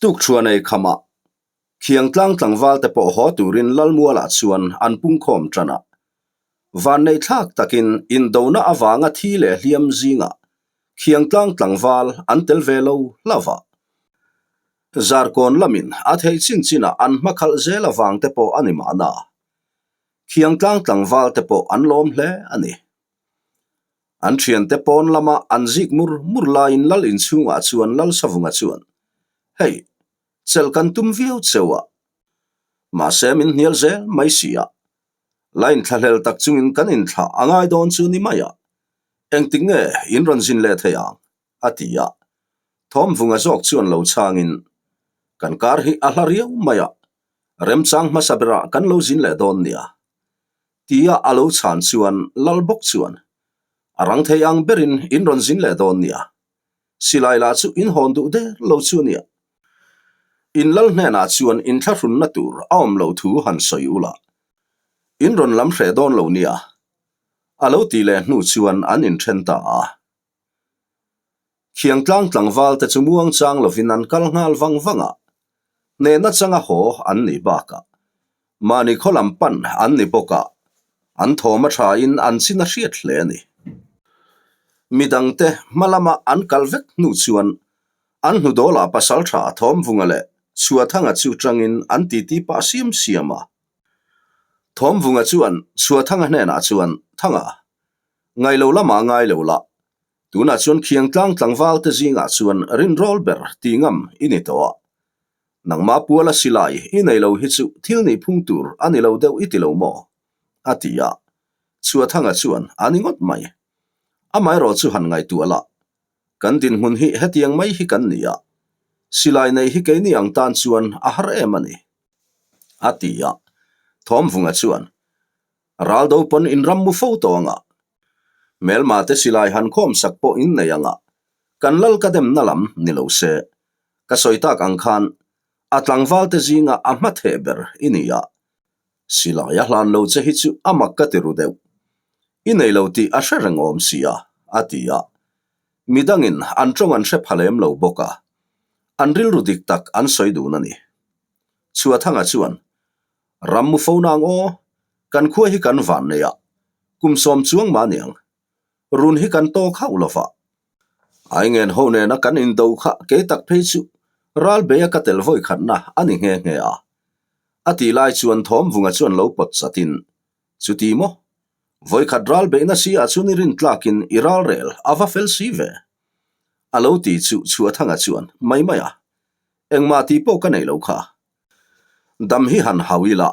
Tukṭhuan ei khamah Khiangtlang tlangvalte pawh haw turin Lalmualah chuan an pungkhawm ṭan a. Vanneihthlak takin indona avanga thi leh hliam zingah Khiangtlang tlangval an tel ve lo hlauh a. Zarkawn lamin a theih chin chinah an hmakhalh zel avangte pawh a ni mahna. Khiangtlang tlangvalte pawh an lawm hle a ni. An thiante pawn lama an zik mur mur laiin Lal inchhungah chuan Lal Savunga chuan, Hei, chelh kan tum viau cheu a, mahse min hnial zel mai si a, la inthlahlel tak chungin kan inthlah a ngai dawn chu ni mai a, engtik nge in rawn zin leh thei ang? a ti a. Thawmvunga zawk chuan lo chhangin, Kan kar hi a hla riau mai a, remchang hmasa berah kan lo zin leh dawn nia. Tia a lo chhan chuan Lal bawk chuan, A rang thei ang berin in rawn zin leh dawn nia. Silai lah chu in hawn duh der lo chu nia. In Lal hnenah chuan inthlahrunna tur a awm lo thu han sawi ula, in rawn lam hreh dawn lo nia. A lo tih leh hnu chuan an inthen ta a. Khiangtlang tlangval te chu muang chang lovin an kal nghal vang vang a, hnehna changa haw an nih bakah mahni khaw lam pan an ni bawk a, an thawm a thain an chin a hriat hle a ni. Midangte hma lama an kal vek hnu chuan an hnudawlah pasaltha Thawmvunga leh Chhuathanga chu tangin an titi pah siam siam a. Thawmvunga chuan Chhuathanga hnenah chuan, Thanga, Ngai lo lamah ngai lo la. Tunah chuan Khiangtlang tlangval te zingah chuan rinrawl ber ti ngam i ni tawh a. Nangmah puala silai i nei lo hi chu thil nih phung tur a ni lo deuh i ti lo maw? a ti a. Chhuathanga chuan a ni ngawt mai. Amaherawh chu han ngaihtuah la. Kan dinhmun hi hetiang mai hi kan ni a. Silai neih hi keini ang tan chuan a har em a ni. A ti a. Thawmvunga chuan Ral do pawn in ram mu fo tawh anga, hmelma te silai han khawm sak pawh in nei anga, kan lal ka demna lam ni lo se, ka sawi tak ang khan a tlangval te zinga a hma theh ber i ni a, silai a hlan lo che hi chu a mak ka ti ru deuh, i nei lo tih a hre reng awm si a, a ti a. Midangin an tawng an hre pha lem lo bawk a, an rilru dik tak an sawi dun a ni. Chhuathanga chuan Ram mu fo nang aw, kan khua hi kan van nei a, kum sawm chuang mah niang. Run hi kan tawk hauh lo va. Aingen ho nena kan indo kha kei tak phei chu ral beia ka tel vawi khatna a ni nghe nghe a. A tih lai chuan Thawmvunga chuan lo pawt chatin, Chuti maw? Vawi khat ral beihna si ah chuan i rin tlakin i ral rel a va fel si ve. A lo ti chu Chhuathanga chuan, Mai mai a, engmah tih pawh ka nei lo kha. Dam hi han hau ila,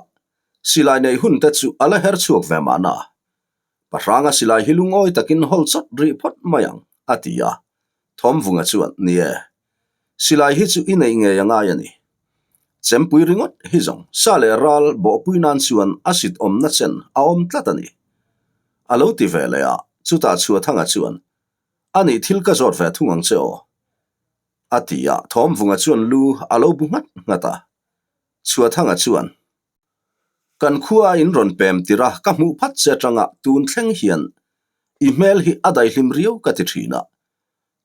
silai neih hun te chu a la her chhuak ve mahna. Pahranga silai hi lungawi takin hawl chawt rih phawt mai ang, a ti a. Thawmvunga chuan, Ni e, silai hi chu i neih ngei a ngai a ni. Chempui ringawt hi zawng sa leh ral bawhpui nan chuan a sit awmna chen a awm tlat a ni. A lo ti ve leh a, chutah Chhuathanga chuan, A nih thil ka zawt ve thung ang che aw. A ti a, Thawmvunga chuan lu a lo bu nghat nghat a. Chhuathanga chuan, Kan khua a in rawn pem tir a, ka hmuh phat che atanga tun thleng hian i hmel hi a daihlim riau ka ti thin a.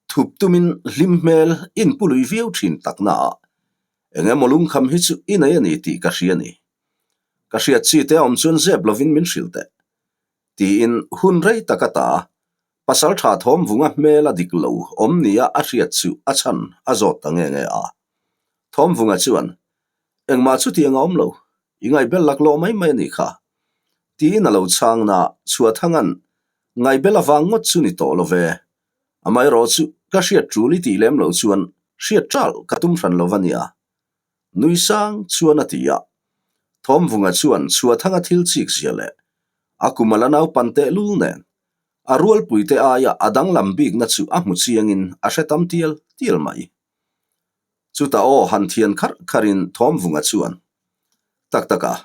Thup tumin hlim hmel in pu lui viau thin takna a, eng emaw lungkham hi chu i nei a ni tih ka hria a ni. Ka hriat chi te a awm chuan zep lovin min hrilh teh. Tiin hun rei tak a ta Pasalṭha Thawmvunga hmel a dik lo awm nia a hriat chu a chhan a zawt ta nge nge a. Thawmvunga chuan, Engmah chutiang a awm lo, i ngaihbel laklawh mai mai a nih kha. Tiin a lo chhang na, Chhuathanga'n ngaihbel avang ngawt chu ni tawh lo ve. Amaherawh chu ka hriat ṭul i tih lem loh chuan hriat ṭalh ka tum hran lo va nia. Nui sang chuan a ti a. Thawmvunga chuan Chhuathanga thil chik zia leh a kum a la naupan tehlul nen A rualpuite aia a danglam bikna chu a hmu chiangin a hre tam tial tial mai. Chutah aw han thian kharh kharhin Thawmvunga chuan, Tak tak a,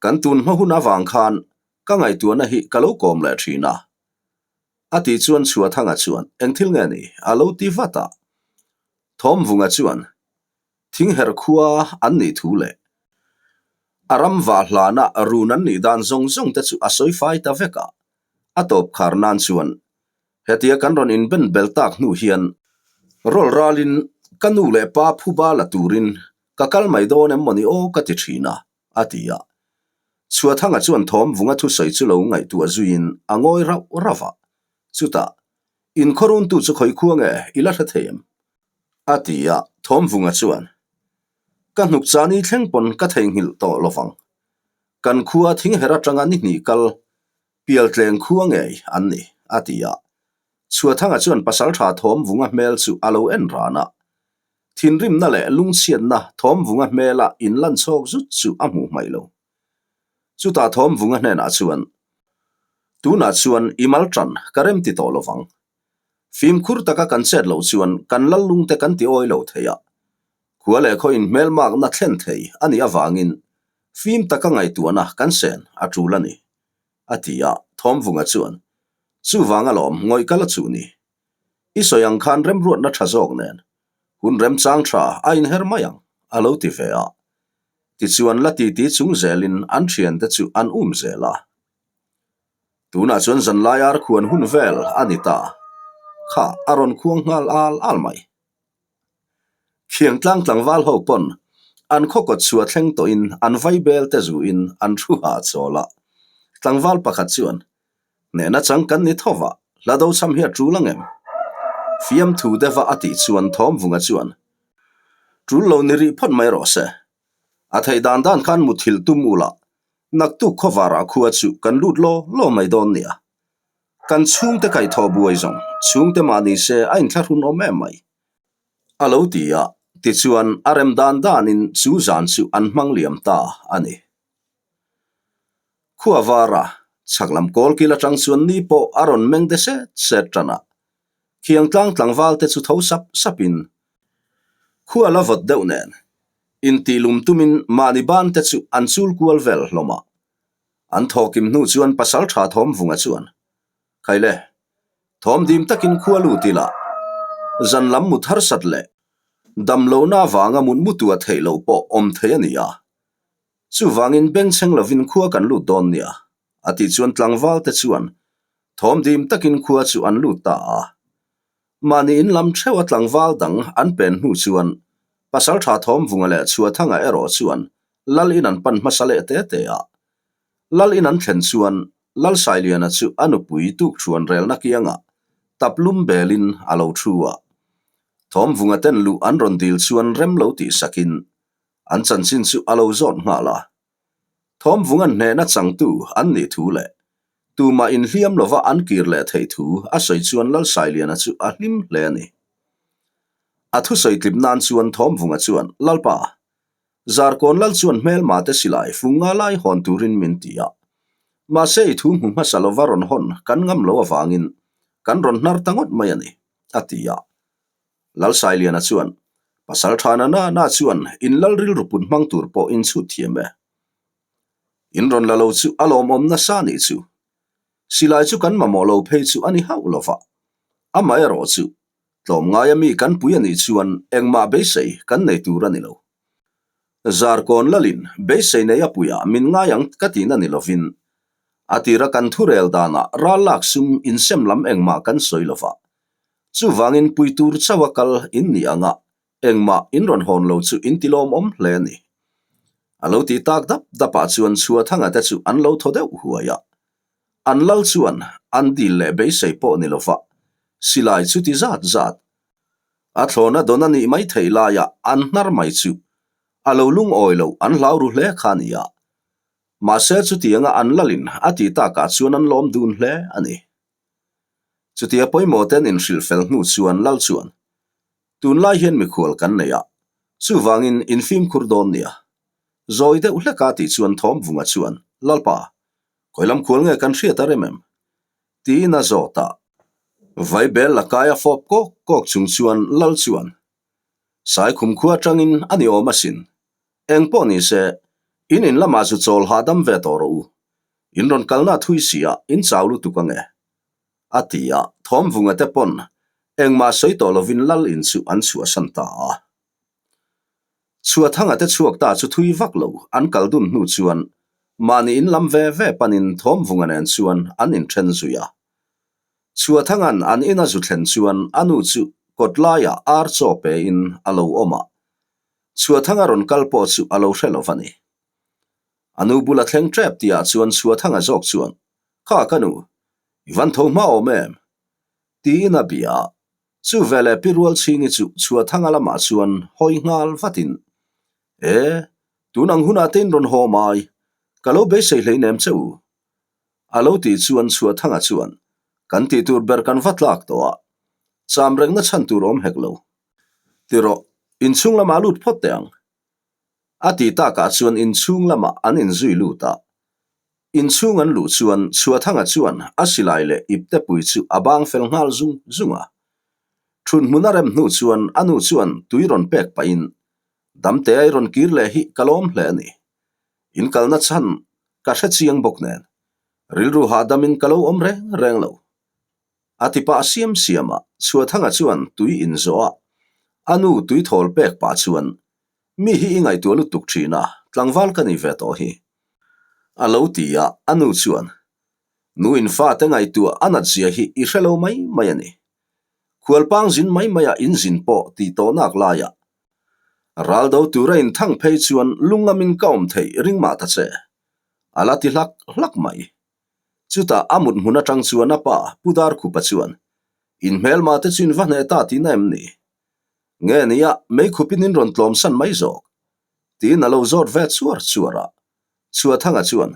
kan tun hma hun avang khan ka ngaihtuahna hi ka lo kawm leh thin a. A tih chuan Chhuathanga chuan, Eng thil nge ni? a lo ti vat a. Thawmvunga chuan, Thingherh khua an nih thu leh a ram vah hlana run an nih dan zawng zawng te chu a sawi fai ta vek a, a tawp khar nan chuan hetia kan rawn inben bel tak hnu hian rawl ralin ka nu leh pa phuba la turin ka kal mai dawn em mawni aw ka ti thin a, a ti a. Chhuathanga chuan Thawmvunga thusawi chu lo ngaihtuah zuiin a ngawi rauh rauh a. Chutah, Inkhawruntu chu khawi khua nge i la hre thei em? A ti a, Thawmvunga chuan, Ka hnuk chani thleng pawn ka theihnghilh tawh lovang. Kan khua thingher atanga ni hnih kal Pialtleng khua ngei an ni, a ti a. Chhuathanga chuan Pasaltha Thawmvunga hmel chu a lo en ran a. Thinrimna leh lungchhiatna Thawmvunga hmela inlan chhawk zut chu a hmuh hmaih lo. Chutah Thawmvunga hnenah chuan, Tunah chuan i mal tan ka rem ti tawh lovang. Fimkhur taka kan chet loh chuan kan lallungte kan ti awi lo thei a. Khua leh khaw inhmelmakna thlen thei a nih avangin fim taka ngaihtuahna kan sen a tul a ni, a ti a, Thawmvunga chuan, Chuvang alawm ngawih kal a chuh ni. I sawi ang khan remruatna tha zawk nen hun remchang tha a inher mai ang, a lo ti ve a. Tichuan la titi chung zelin an thiante chu an um zel a. Tunah chuan zanlai ar khuan hun vel a ni ta. Kha a rawn khuang nghal al al mai. Khiangtlang tlangval ho pawn an khaw kawt chhuah thleng tawhin an vai bel te zuin an thu ha chawl a. Tlangval pakhat chuan, Hnehna chang kan ni tho va, hla do cham hi a tul ang em? Fiamthu deuha a tih chuan Thawmvunga chuan, Tul lo ni rih phawt mai rawh se. A theih dan dan khan muthilh tum ula, naktuk khawvarah khua chu kan lut law law mai dawn nia. Kan chhungte kaihthawh buai zawng chhungte mah ni se a inthlahrun awm em mai. A lo ti a, tichuan a rem dan danin chu zan chu an hmang liam ta a ni. Khua vara chhak lam kawl kil atang chuan ni pawh a rawn meng de set set tan a, Khiangtlang tlangval te chu tho sap sapin khua la vawt deuh nen intihlum tumin mahni ban te chu an chul kual vel hlawm a. An thawkim hnu chuan Pasaltha Thawmvunga chuan, Khaile, thawm dim takin khua lut ila, zan lam mut harsat leh damlohna avanga mut mutua theih loh pawh awm thei a ni a, chuvangin bengchheng lovin khua kan lut dawn nia, a tih chuan tlangvalte chuan thawm dim takin khua chu an lut ta a. Mahni in lam theuha tlangval dang an pen hnu chuan Pasaltha Thawmvunga leh Chhuathanga erawh chuan Lal in an pan hmasa leh te te a. Lal in an thlen chuan Lal Sailiana chu a nupui tukthuan relna kiangah tap lum belin a lo thu a. Thawmvunga ten luh an rawn dil chuan rem lo tih sakin an chanchin chu a lo zawt nghal a. Thawmvunga'n hnehna changtu an nih thu leh tumah inhliam lova an kir leh theih thu a sawi chuan Lal Sailiana chu a hlim hle a ni. A thusawi tlip nan chuan Thawmvunga chuan, Lalpa, Zarkawn lal chuan hmelma te silai fung nga lai hawn turin min ti a. Mahse i thu hmu hmasa lova rawn hawn kan ngam lo avangin kan rawn hnar ta ngawt mai a ni, a ti a. Lalsailiana chuan, Pasal tha na na na chuan in lal rilru put hmang tur pawh in chhut thiam e. In rawn la lo chu a lawmawm nasa nih chu. Silai chu kan mamawh lo phei chu a ni hauh lova. Amaherawh chu Tlawmngaia mi kan pui a nih chuan engmah beisei kan nei tur a ni lo. Zarkawn lalin beisei nei a puiah min ngai ang ka tihna ni lovin, a tira kan thurel danah ral lak sum insem lam engmah kan sawi lova. Chuvangin pui tur chauha kal in nih anga engmah in rawn hawn lo chu in tilawmawm hle a ni. A lo ti tak dap dapah chuan Chhuathanga te chu an lo thaw deuh huai a. An lal chuan an dil leh beisei pawh ni lova, silai chu ti zat zat. A thlawna dawn a nih mai theih laia an hnar mai chu a lo lungawi loh an hlau ru hle kha a ni a. Mahse chutianga an lalin a tih takah chuan an lawm dun hle a ni. Chutia pawimawh ten inhrilh fel hnu chuan lal chuan, Tunlai hian mikhual kan nei a, chuvangin infimkhur dawn nia. Zawi deuh hleka tih chuan Thawmvunga chuan, Lalpa, Khawilam khual nge kan hriat a rem em? Tiin a zawt a. Vaibel la kai a fawp kawk kawk chung chuan Lal chuan, Saikhum khua atangin a ni awm asin. Eng pawh ni se, in in lamah zu chawl hahdam ve tawh rawh u. In rawn kalna thui si a, in chau lutuk ange. A ti a, Thawmvunga te pawn engmah sawi tawh lovin Lal in chu an chhuahsan ta a. Chhuathanga te chhuak ta chu thui vak lo an kal dun hnu chuan mahni in lam ve ve panin Thawmvunga nen chuan an inthen zui a. Chhuathanga'n an ina zu thlen chuan a nu chu kawtlaiah ar chaw pein a lo awm a, Chhuathanga rawn kal pawh chu a lo hre lo va ni. A nu bula thleng tep tihah chuan Chhuathanga zawk chuan, Kha ka nu, i van tho hma awm em? Tiin a bia a. Chu veleh Pi Rualchhingi chu Chhuathanga lamah chuan hawi nghal vatin, E, tun ang hunah te in rawn haw mai, ka lo beisei hleinem che u. A lo tih chuan Chhuathanga chuan, Kan tih tur ber kan va tlak tawh a, cham rengna chhan tur awm hek lo. Ti rawh, inchhung lamah lut phawt teh ang. A ti takah chuan inchhung lamah an inzui lut a. Inchhung an luh chuan Chhuathanga chuan a silai leh iptepui chu a bang fel nghal zung zung a. Thun hmun a rem hnu chuan a nu chuan tui rawn pek pahin, Damte ai rawn kir leh hi ka lawm hle a ni. In kalna chhan ka hre chiang bawk nen, rilru hahdamin ka lo awm reng reng lo. A ti pah siam siam a, Chhuathanga chuan tui inzawh a, a nu tui thawl pek pah chuan, Mi hi i ngaihtuah lutuk thin a, tlangval ka ni ve tawh hi. A lo ti a, a nu chuan, Nu in fate ngaihtuah a nat zia hi i hre lo mai mai a ni. Khualpang zin mai mai a in zin pawh tih tawh nak laiah ral do tura in thang phei chuan lungamin ka awm theih ring mah ta che. A la ti hlak hlak mai. Chutah a mut hmun atang chuan a pa Pu Darkhupa chuan, In hmelma te chu in va hneh ta tihna em ni? Nge nia, meikhupin in rawn tlawmsan mai zawk? Tiin a lo zawt ve chuar chuar a. Chhuathanga chuan,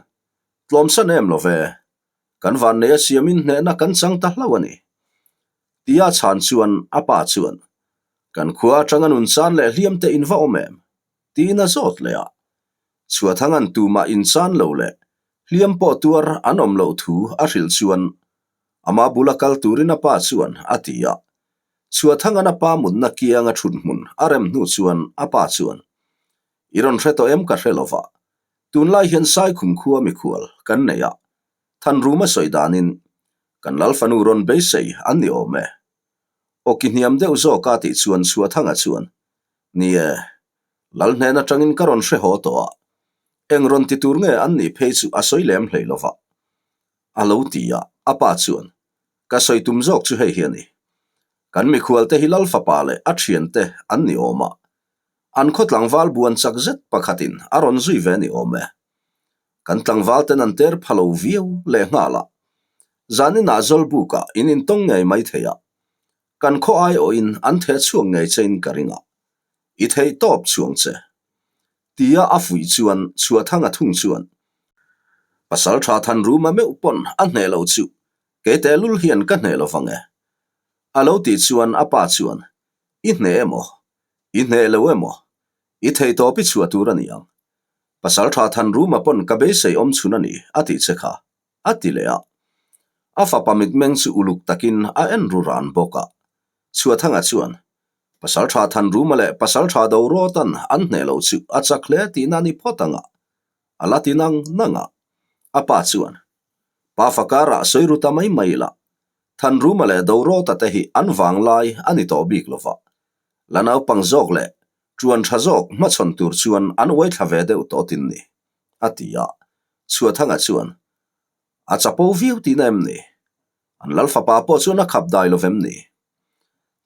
Tlawmsan em lo ve, kan vannei a siamin hnehna kan chang ta hlauh a ni. Tia chhan chuan a pa chuan, Kan khua atanga nun chan leh hliam te in va awm em? Tiin a zawt leh a. Chhuathanga'n tumah in chan lo leh hliam pawh tuar an awm loh thu a hrilh chuan ama bula kal turin a pa chuan a ti a. Chhuathanga'n a pa mutna kianga thut hmun a rem hnu chuan a pa chuan, I rawn hre tawh em ka hre lova, tunlai hian Saikhum khua mikhual kan nei a, Thanruma sawi danin kan Lal fanu rawn beisei an ni awm e. Awki hniam deuh zawk a tih chuan Chhuathanga chuan, Ni e, Lal hnen atangin ka rawn hre haw tawh a, eng rawn ti tur nge an nih phei chu a sawi lem hlei lo va. A lo ti a, a pa chuan, Ka sawi tum zawk chu hei hi a ni. Kan mikhualte hi Lal fapa leh a thiante an ni awm a, an khaw tlangval buan chak zet pakhatin a rawn zui ve ni awm e. Kan tlangval ten an ter pha lo viau leh nghal a, zaninah Zawlbukah in intawng ngei mai thei a, kan khaw aiawhin an theh chhuak ngei chein ka ring a, i theih tawp chhuang che. Tia a fuih chuan Chhuathanga thung chuan, Pasal tha Thanruma meuh pawn a hneh lo chu kei tehlul hian ka hneh lo vang e. A lo tih chuan a pa chuan, I hneh emaw? I hneh lo emaw? I thei tawp i chhuah tur a ni ang. Pasal tha Thanruma pawn ka beisei awm chhun a ni a tih che kha, a ti leh a. A fapa mitmeng chu uluk takin a en ru ran bawk a. Chhuathanga chuan, Pasal tha Thanruma leh Pasal tha Dorawtan an hneh loh chu a chak hle tihna a ni phawt ang a, a la ti nang nang a. A pa chuan, Pa fakara sawi ru ta mai mai la, Thanruma leh Dorawta te hi an vanglai a ni tawh bik lova, la naupang zawk leh Ṭuan ṭha zawk hmachhawn tur chuan an uai thla ve deuh tawh tin ni, a ti a. Chhuathanga chuan, A chapo viau tihna em ni? An lal fapa pawh chuan a khap dai lo vem ni?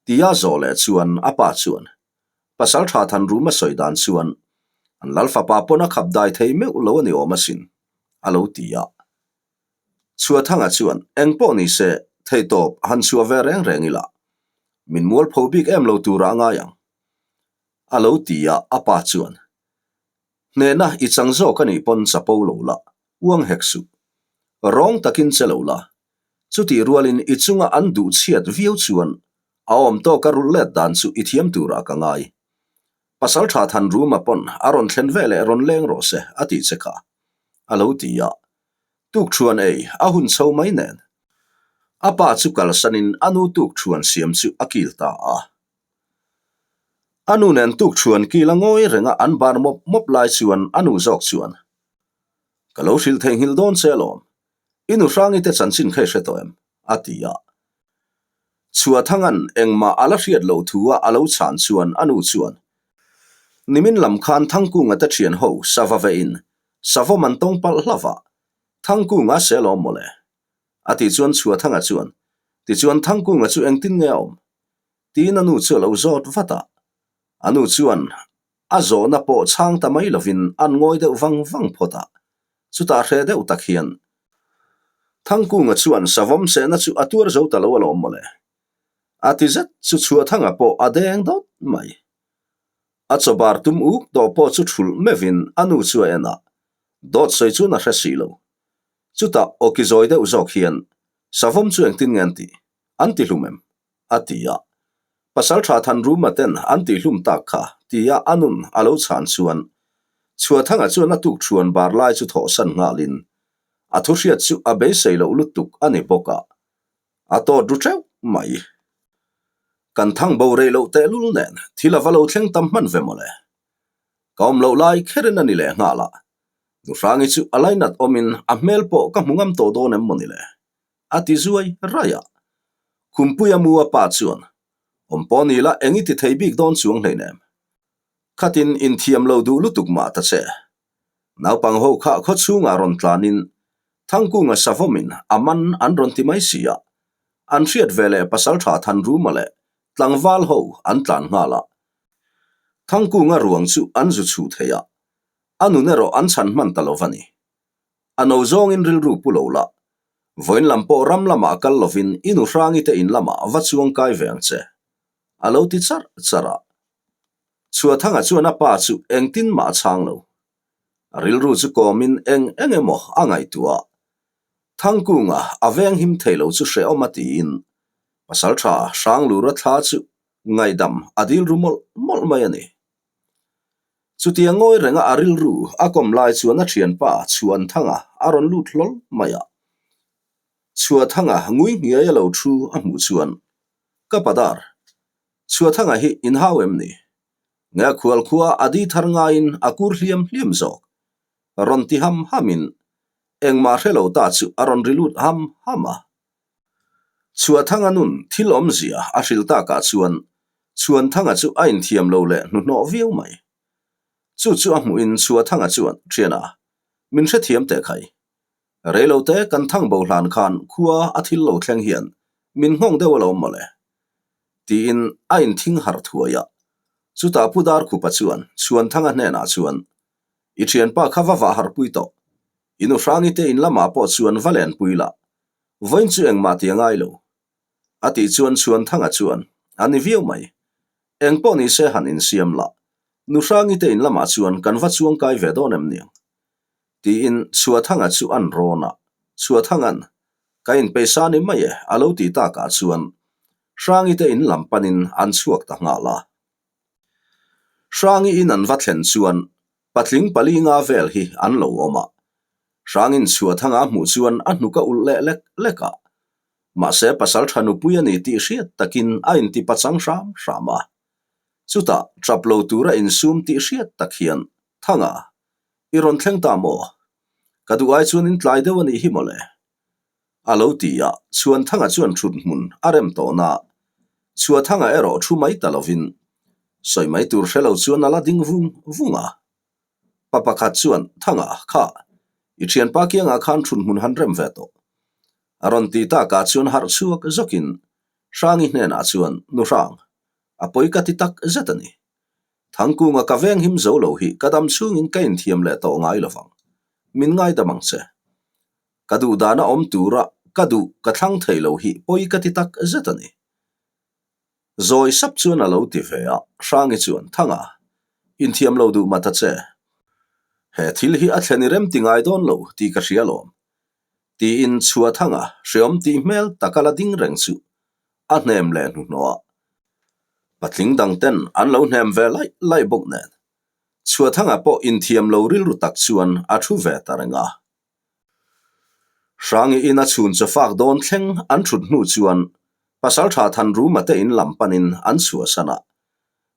Tia zawh leh chuan a pa chuan, Pasal ṭha Thanruma sawi dan chuan an lal fapa pawn a khap dai thei meuh lo a ni awm asin, a lo ti a. Chhuathanga chuan, Eng pawh ni se, theihtawp han chhuah ve reng reng ila, min mualpho bik em lo tura a ngai ang. A lo ti a, a pa chuan, Hnehna i chang zawk a nih pawn chapo lo la, uang hek suh. Rawng takin che lo la. Chutih rualin i chunga an duh chhiat viau chuan a awm tawka rulh let dan chu i thiam turah ka ngai. Pasal tha Thanruma pawn a rawn thlen veleh rawn leng rawh se a tih che kha. A lo ti a, Tukṭhuan ei a hun chho mai nen. A pa chu kalsanin a nu tukṭhuan siam chu a kil ta a. A nu nen tukṭhuan kil a ngawi renga an bar mawp mawp lai chuan a nu zawk chuan, Ka lo hrilh theihnghilh dawn che alawm, i nu Hrangi te chanchin kha i hre tawh em? a ti a. Chhuathanga'n engmah a la hriat loh thu a a lo chhan chuan a nu chuan, Nimin lam khan Thangkunga te ṭhian ho sava vein Savawm an tawng palh hlauh a, Thangkunga a sel awm mawle. A tih chuan Chhuathanga chuan, Tichuan Thangkunga chu engtin nge a awm? Tiin a nu chu a lo zawt vat a. A nu chuan a zawhna pawh chhang ta mai lovin an ngawi deuh vang vang phawt a. Chutah hreh deuh tak hian Thangkunga chuan savawm sehna chu a tuar zo ta lo alawm mawle. A ti zet chu Chhuahthanga pawh a deng dawt mai. A chawbar tum uk tawh pawh chu thulh meuhin a nu chu a en a, dawt sawi chuan a hre si lo. Chutah awki zawi deuh zawk hian Savawm chu engtin nge an tih? An ti hlum em? A ti a. Pasaltha Thanruma ten an tih hlum tak kha tia a nun a lo chhan chuan Chhuahthanga chuan a tuk thuan bar lai chu thawhsan nghalin a thu hriat chu a beisei loh lutuk a ni bawk a, a tawt ru teuh mai. Kan thang bo rei loh tehlul nen thil a va lo thleng tam hman ve mawle. Ka awm loh lai kherin a ni leh nghal a, Nuhrangi chu a lainat awmin a hmel pawh ka hmu ngam tawh dawn em mawni le? A ti zuai raih a. Khumpuia mu a pa chuan, Awm pawh ni la eng i ti thei bik dawn chuang hleinem. Khatin inthiam lo duh lutuk mah ta che. Naupang ho kha khaw chhungah rawn tlanin Thangkunga savawmin a man an rawn ti mai si a. An hriat ve leh Pasaltha Thanruma leh tlangval ho an tlan nghal a. Thangkunga ruang chu an zu chhuh thei a, a nun erawh an chhan hman ta lo va ni. A no zawngin rilru pu lo la, vawiin lam pawh ram lamah kal lovin i nu hrangi te in lamah va chuang kai ve ang che, a lo ti charh charh a. Chhuahthanga chuan a pa chu engtin mah a chhang lo. A rilru chu kawmin eng eng emaw a ngaihtuah a. Thangkunga a veng him thei lo chu hrehawm a tiin Pasaltha Hranglura thla chu ngaihdam a dil ru mawlh mawlh mai a ni. Chutia ngawi renga a rilru a kawm lai chuan a thianpa Chhuanthanga a rawn lut hlawl mai a. Chhuathanga ngui hniai a lo thu a hmuh chuan, Ka padar, Chhuathanga hi inhau em ni? Nge a khual khua a di thar ngaiin a kur hliam hliam zawk? Rawn ti ham hamin engmah hre lo ta chu a rawn ri lut ham ham a. Chhuahthanga nun thil awmzia a hrilh takah chuan Chhuanthanga chu a inthiam lo leh hnuhnawh viau mai. Chu chu a hmuhin Chhuahthanga chuan, Thiana, min hrethiam teh khai. Reilote kan thang bo hlan khan khua a thil lo thleng hian min nghawng deuh alawm mawle. Tiin a inthing harh thuai a. Chutah Pu Darkhupa chuan Chhuanthanga hnenah chuan, I thianpa kha va vah harhpui tawh. I nu Hrangi te in lamah pawh chuan va lenpui la. Vawiin chu engmah ti a ngai lo. A tih chuan Chhuanthanga chuan, A ni viau mai. Eng pawh ni se han insiam la. Nu Hrangi te in lamah chuan kan va chuang kai ve dawn em niang? Tiin Chhuathanga chu an rawn a. Chhuathanga'n, Ka inpeisa ni mai e, a lo ti takah chuan Hrangi te in lam panin an chhuak ta nghal a. Hrangi in an va thlen chuan patling pali nga vel hi an lo awm a. Hrangin Chhuathanga hmuh chuan a hnuk a ulh leh lek lek a. Mahse pasal tha nupui a ni tih hriat takin a inti pachang hram hram a. Chutah tap lo tura insum tih hriat tak hian Thanga, i rawn thleng ta maw? Ka duh ai chuan in tlai deuh a nih hi mawle. A lo ti a, Chhuanthanga chuan thut hmun a rem tawh na. Chhuathanga erawh thu mai ta lovin sawi mai tur hre lo chuan a la ding vung vung a. Pa pakhat chuan, Thanga, kha, i thianpa kiangah khan thut hmun han rem ve tawh. A rawn ti takah chuan harh chhuak zawkin Hrangi hnenah chuan, Nu Hrang, a pawi ka ti tak zet a ni. Thangkunga ka veng him zo lo hi ka dam chhungin ka inthiam leh tawh ngai lovang. Min ngaidam ang che. Ka duh dana awm tura ka duh ka thlang thei lo hi pawi ka ti tak zet a ni. Zawi sap chuan a lo ti ve a, Hrangi chuan, Thanga, inthiam lo duh mah ta che. He thil hi a thlen i rem ti ngai dawn lo tih ka hria alawm. Tiin Chhuathanga hreawm tih hmel taka la ding reng chu a hnem leh hnuhnawh a. Patling dang ten an lo hnem ve laih laih bawk nen Chhuathanga pawh inthiam lo rilru tak chuan a thu ve ta reng a. Hrangi in a chhun chawfak dawn thleng an thut hnu chuan Pasaltha Thanruma te in lam panin an chhuahsan a.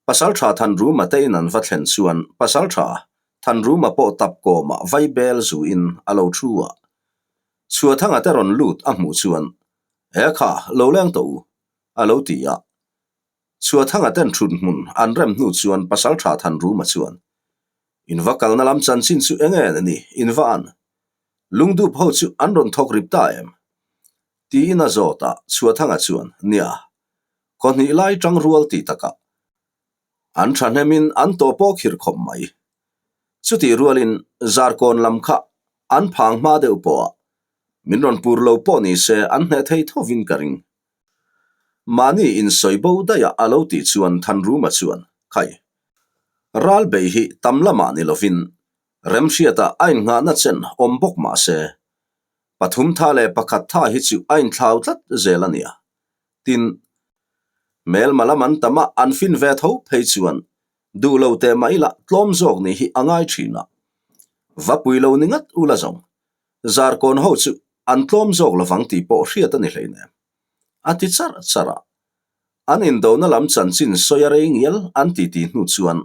Pasaltha Thanruma te in an va thlen chuan Pasaltha Thanruma pawh tap kawmah vaibel zu in a lo thu a. Chhuathanga te rawn lut a hmuh chuan, He kha, lo leng tawh u, a lo ti a. Chhuathanga ten thut hmun an rem hnu chuan Pasaltha Thanruma chuan, In va kalna lam chanchin chu eng nge ni, in va an? Lungdup ho chu an rawn thawk rip ta em? Tiin a zawt a, Chhuathanga chuan, Nia. Khaw hnih lai tang rual tih takah an thahnemin an tawh pawh khirh khawp mai. Chutih rualin Zarkawn lam kha an phang hma deuh pawh a, min rawn pur lo pawh ni se an hneh thei thovin ka ring. Mahni insawi bo daih a a lo tih chuan Thanruma chuan, Khai, ral bei hi tam lamah ni lovin Remhriata a innghahna chen awm bawk mah se, pathum tha leh pakhat tha hi chu a inthlau tlat zel a nia. Tin, hmelma lam an tam a, an fin ve tho phei chuan duh lo teh mah ila tlawm zawk nih hi a ngai thin a. Va pui lo ni ngat ula zawng, Zarkawn ho chu an tlawm zawk lovang tih pawh hriat a ni hleinem. A ti charh charh a. An indona lam chanchin sawi a rei ngial an ti ti hnu chuan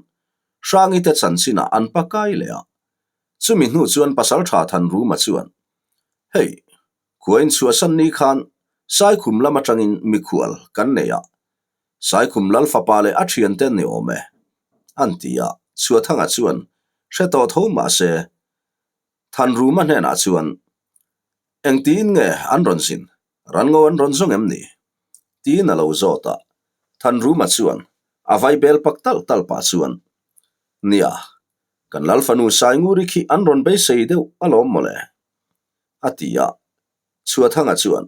Hrangi te chanchinah an pa kai leh a. Chumi hnu chuan Pasaltha Thanruma chuan, Hei, khua inchhuahsan ni khan Saikhum lam atangin mikhual kan nei a, Saikhum lal fapa leh a thiante an ni awm e, an ti a. Chhuathanga chuan hre tawh tho mah se, Thanruma hnenah chuan, Engtiin nge an rawn zin? Ranngo an rawn zawng em ni? Tiin a lo zawt a. Thanruma chuan a vai bel pak talh talh pah chuan, Nia, kan lal fanu Sainguri khi an rawn beisei deuh alawm mawle, a ti a. Chhuathanga chuan,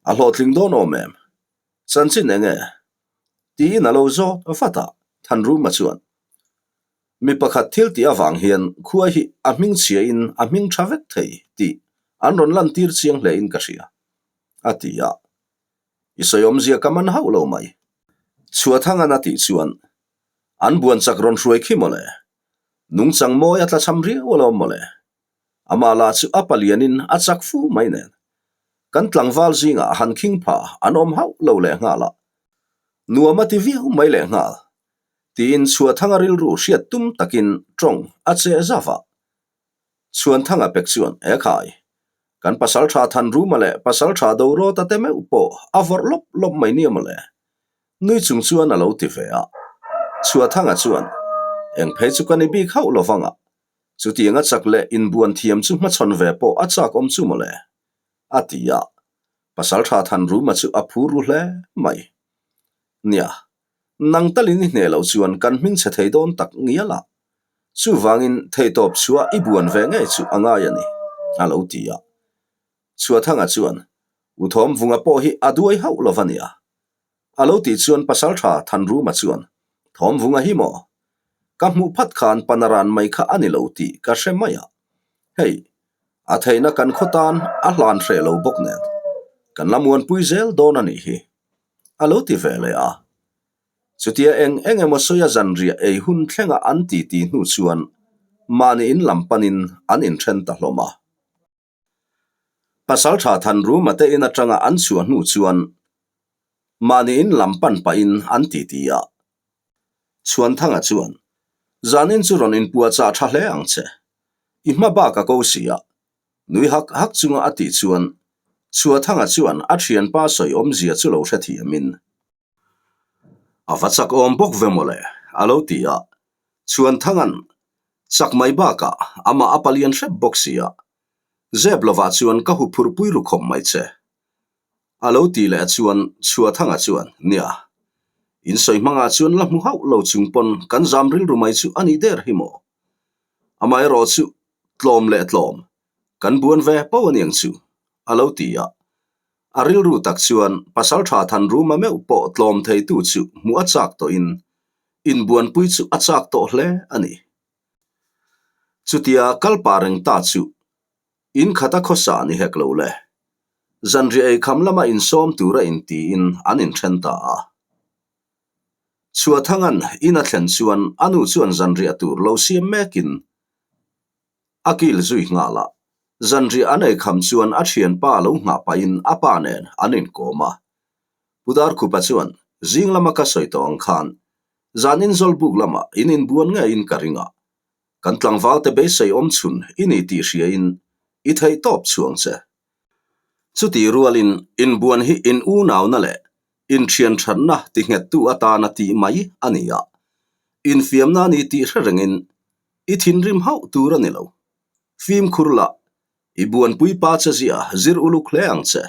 A hlawhtling dawn awm em? Chanchin eng e? Tiin a lo zawt vat a. Thanruma chuan, Mi pakhat thil tih avang hian khua hi a hming chhiain a hming tha vek thei tih an rawn lantir chiang hlein ka hria, a ti a. I sawi awmzia ka man hauh lo mai. Chhuathangan a tih chuan an buan chak rawn hruai khi mawle. Nungchang mawi a tlachham riau alawm mawle. Amah lah chu a palianin a chak fu mai nen. Kan tlangval zingah han khing pha an awm hauh lo lehnghal a. Nuam a ti viau mai lehnghal. Tiin Chhuathanga rilru hriat tum takin tawng a che zauh a. Chhuanthanga pek chuan, E khai, kan pasaltha Thanruma leh pasaltha Dorawta te meuh pawh a vawrh lawp lawp mai nia mawle. Nui chung chuan a lo ti ve a. Chhuathanga chuan, Eng phei chu ka ni bik hauh lo vang a, chutiang a chak leh inbuan thiam chu hmachhawn ve pawh a chak awm chu mawle, a ti a. Pasaltha Thanruma chu a phur ru hle mai. Nia, Nang talin i hneh loh chuan kan hming chhe thei dawn tak ngial a, chuvangin theihtawp chhuah i buan ve ngei chu a ngai a ni, a lo ti a. Chhuathanga chuan, U Thawmvunga pawh hi a duai hauh lo va nia. A lo tih chuan Pasaltha Thanruma chuan, Thawmvunga hi maw? Ka hmuh phat khan panaran mai kha a ni lo tih ka hre mai a. Hei, a theihna kan khaw tan a hlan hreh lo bawk nen, kan la muanpui zel dawn a nih hi. A lo ti ve leh a. Chutia eng eng emaw sawi a zanriah ei hun thlenga an titi hnu chuan mahni in lam panin an inthen ta hlawm a. Pasaltha Thanruma te in atanga an chhuah hnu chuan mahni in lam pan pahin an titi a. Chhuanthanga chuan, Zanin chu rawn inpuahchah tha hle ang che. I hma bak a ko si a, Nui hak hak chunga a tih chuan Chhuathanga chuan a thianpa sawi awmzia chu lo hrethiamin, A va chak awm bawk ve mawle, a lo ti a. Chhuanthanga'n chak mai bakah amah a palian hrep bawk si a, zep lovah chuan ka huphurhpui ru khawp mai che. A lo ti leh chuan Chhuathanga chuan, Nia, in sawi hmangah chuan la hmu hauh lo chung pawn kan zam rilru mai chu a nih der hi maw? Amaherawh chu tlawm leh tlawm, kan buan ve po a niang chu, a lo ti a. A rilru tak chuan Pasaltha Thanruma meuh pawh tlawm theitu chu hmuh a chak tawhin inbuanpui chu a chak tawh hle a ni. Chutia kal pah reng ta chu in khata khawsa ni hek lo le. Zanriah eikham lama insawm tura intiin an inthen ta a. Chhuathanga'n in a thlen chuan a nu chuan zanriah tur lo siam mekin a kil zui nghal a. Zanriah an eikham chuan a thianpa lo nghah pahin a pa nen an inkawm a. Pu Darkhupa chuan, Zing lama ka sawi tawh ang khan zan inzawlbuk lamah in inbuan ngeiin ka ring a. Kan tlangvalte beisei awm chhun i ni tih hriain i theih tawp chhuang che. Chutih rualin inbuan hi in unauna leh Inthian thatna ti nghettu atana tih mai a ni a, infiamna a ni tih hre rengin i thinrim hauh tur a ni lo. Fimkhur la, i buanpui pa che zia zir uluk hle ang che,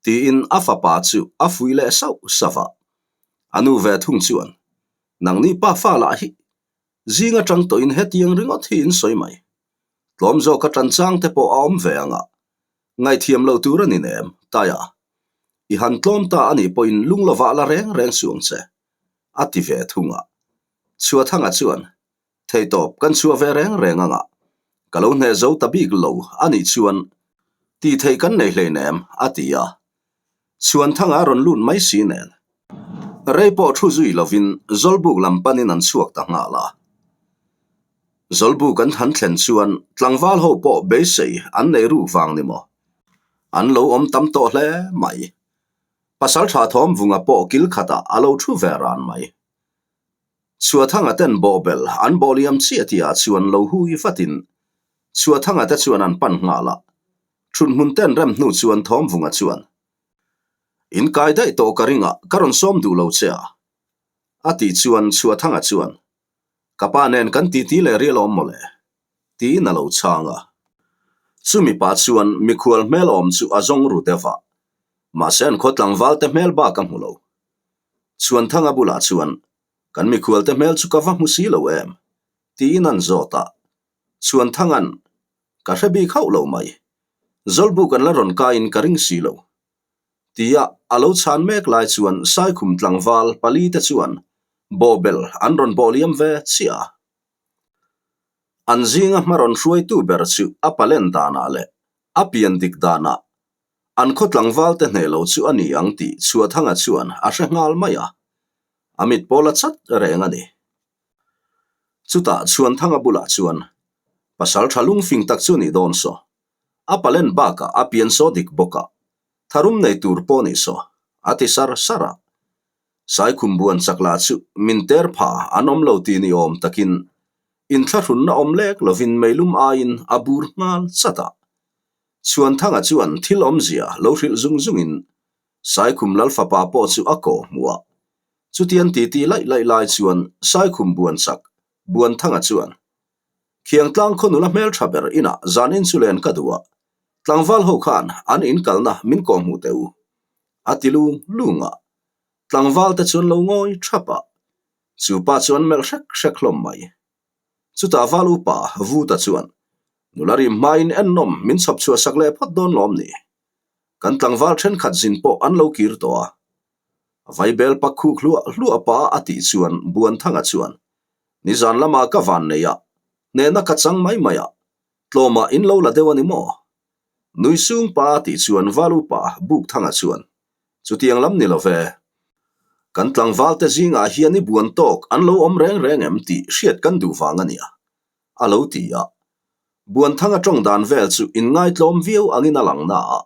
tiin a fapa chu a fuih leh sauh sauh a. A nu ve thung chuan, Nangni pa fa lah hi zing atang tawhin hetiang ringawt hi in sawi mai. Tlawm zawka tan chang te pawh a awm ve ang a, ngaihthiam lo tur a ni nem, Taia. I han tlawm ta a nih pawhin lung lovah la reng reng suh ang che, a ti ve thung a. Chhuathanga chuan, Theitawp kan chhuah ve reng reng ang a, ka lo hneh zo ta bik lo a nih chuan tih theih kan nei hleinem, a ti a. Chhuanthanga a rawn lut mai si nen. Rei pawh thu zui lovin Zawlbuk lam panin an chhuak ta nghal a. Zawlbuk an han thlen chuan tlangval ho pawh beisei an nei ruk vang ni maw? An lo awm tam tawh hle mai. Pasaltha Thawmvunga pawh kil khatah a lo thu ve ran mai. Chhuathanga ten bawhbel an bawh liam chiah tihah chuan lo hui vatin Chhuathanga te chuan an pan nghal a. Thunhmun ten rem hnu chuan Thawmvunga chuan, In kai daih tawh ka ringah ka rawn sawm duh lo che a, a tih chuan Chhuathanga chuan, Ka pa nen kan titi leh rial awm mawle, tiin a lo chhang a. Chumi pa chuan mikhual hmel awm chu a zawng ru deuh a, mahse an khaw tlangval te hmel bak a hmu lo. Chhuanthanga bulah chuan, Kan mikhualte hmel chu ka va hmu si lo em? tiin an zawt a. Chhuanthanga'n, Ka hre bik hauh lo mai. Zawlbuk an la rawn kaiin ka ring si lo. Tia a lo chhan mek lai chuan Saikhum tlangval palite chuan bawhbel an rawn bawh liam ve chiah a. An zinga hma rawn hruaitu ber chu a palen danah leh a pian dik danah An khaw tlangvalte hneh lo chu a ni ang tih Chhuathanga chuan a hre nghal mai a, a mit pawl a chat reng a ni. Chutah Chhuanthanga bulah chuan pasal tha lungfing tak chu a nih dawn saw. A palen bakah a pian saw dik bawk a, tharum nei tur pawh a nih saw, a ti sar sar a. Saikhum buan chak lah chu min ter pha an awm lo ti ni awm takin inthlahrunna awm lek lovin meilum aiin a bur nghal chat a. Chhuanthanga chuan thil awmzia lo hrilh zung zungin Saikhum Lalfapa pawh chu a kawh hmuh a. Chutian titi laih laih lai chuan Saikhum buan chak Buanthanga chuan, Khiangtlang khaw nula hmeltha ber inah zan in chu len ka duh a, tlangval ho khan an inkalna min kawh hmuh teh u, a ti lung lung a. Tlangval te chuan lo ngawi thap a, chu pa chuan melh hrek hrek hlawm mai. Chutah val upa Vuta chuan, Nula rim hmain ennawm min chhawp chhuah sak leh phawt dawn lawm ni? Kan tlangval thenkhat zin pawh an lo kir tawh a. Vaibel pak khuk hluah hluah pa a tih chuan Buanthanga chuan, Nizan lamah ka van nei a, hnehna ka chang mai mai a, tlawmah in lo la deuh a ni maw? Nui sung pa a tih chuan val upa Bukthanga chuan, Chutiang lam ni lo ve. Kan tlangvalte zingah hian i buan tawk an lo awm reng reng em tih hriat kan duh vang a nia, a lo ti a. Buanthanga tawng dan vel chu inngaitlawm viau angin a lang na a,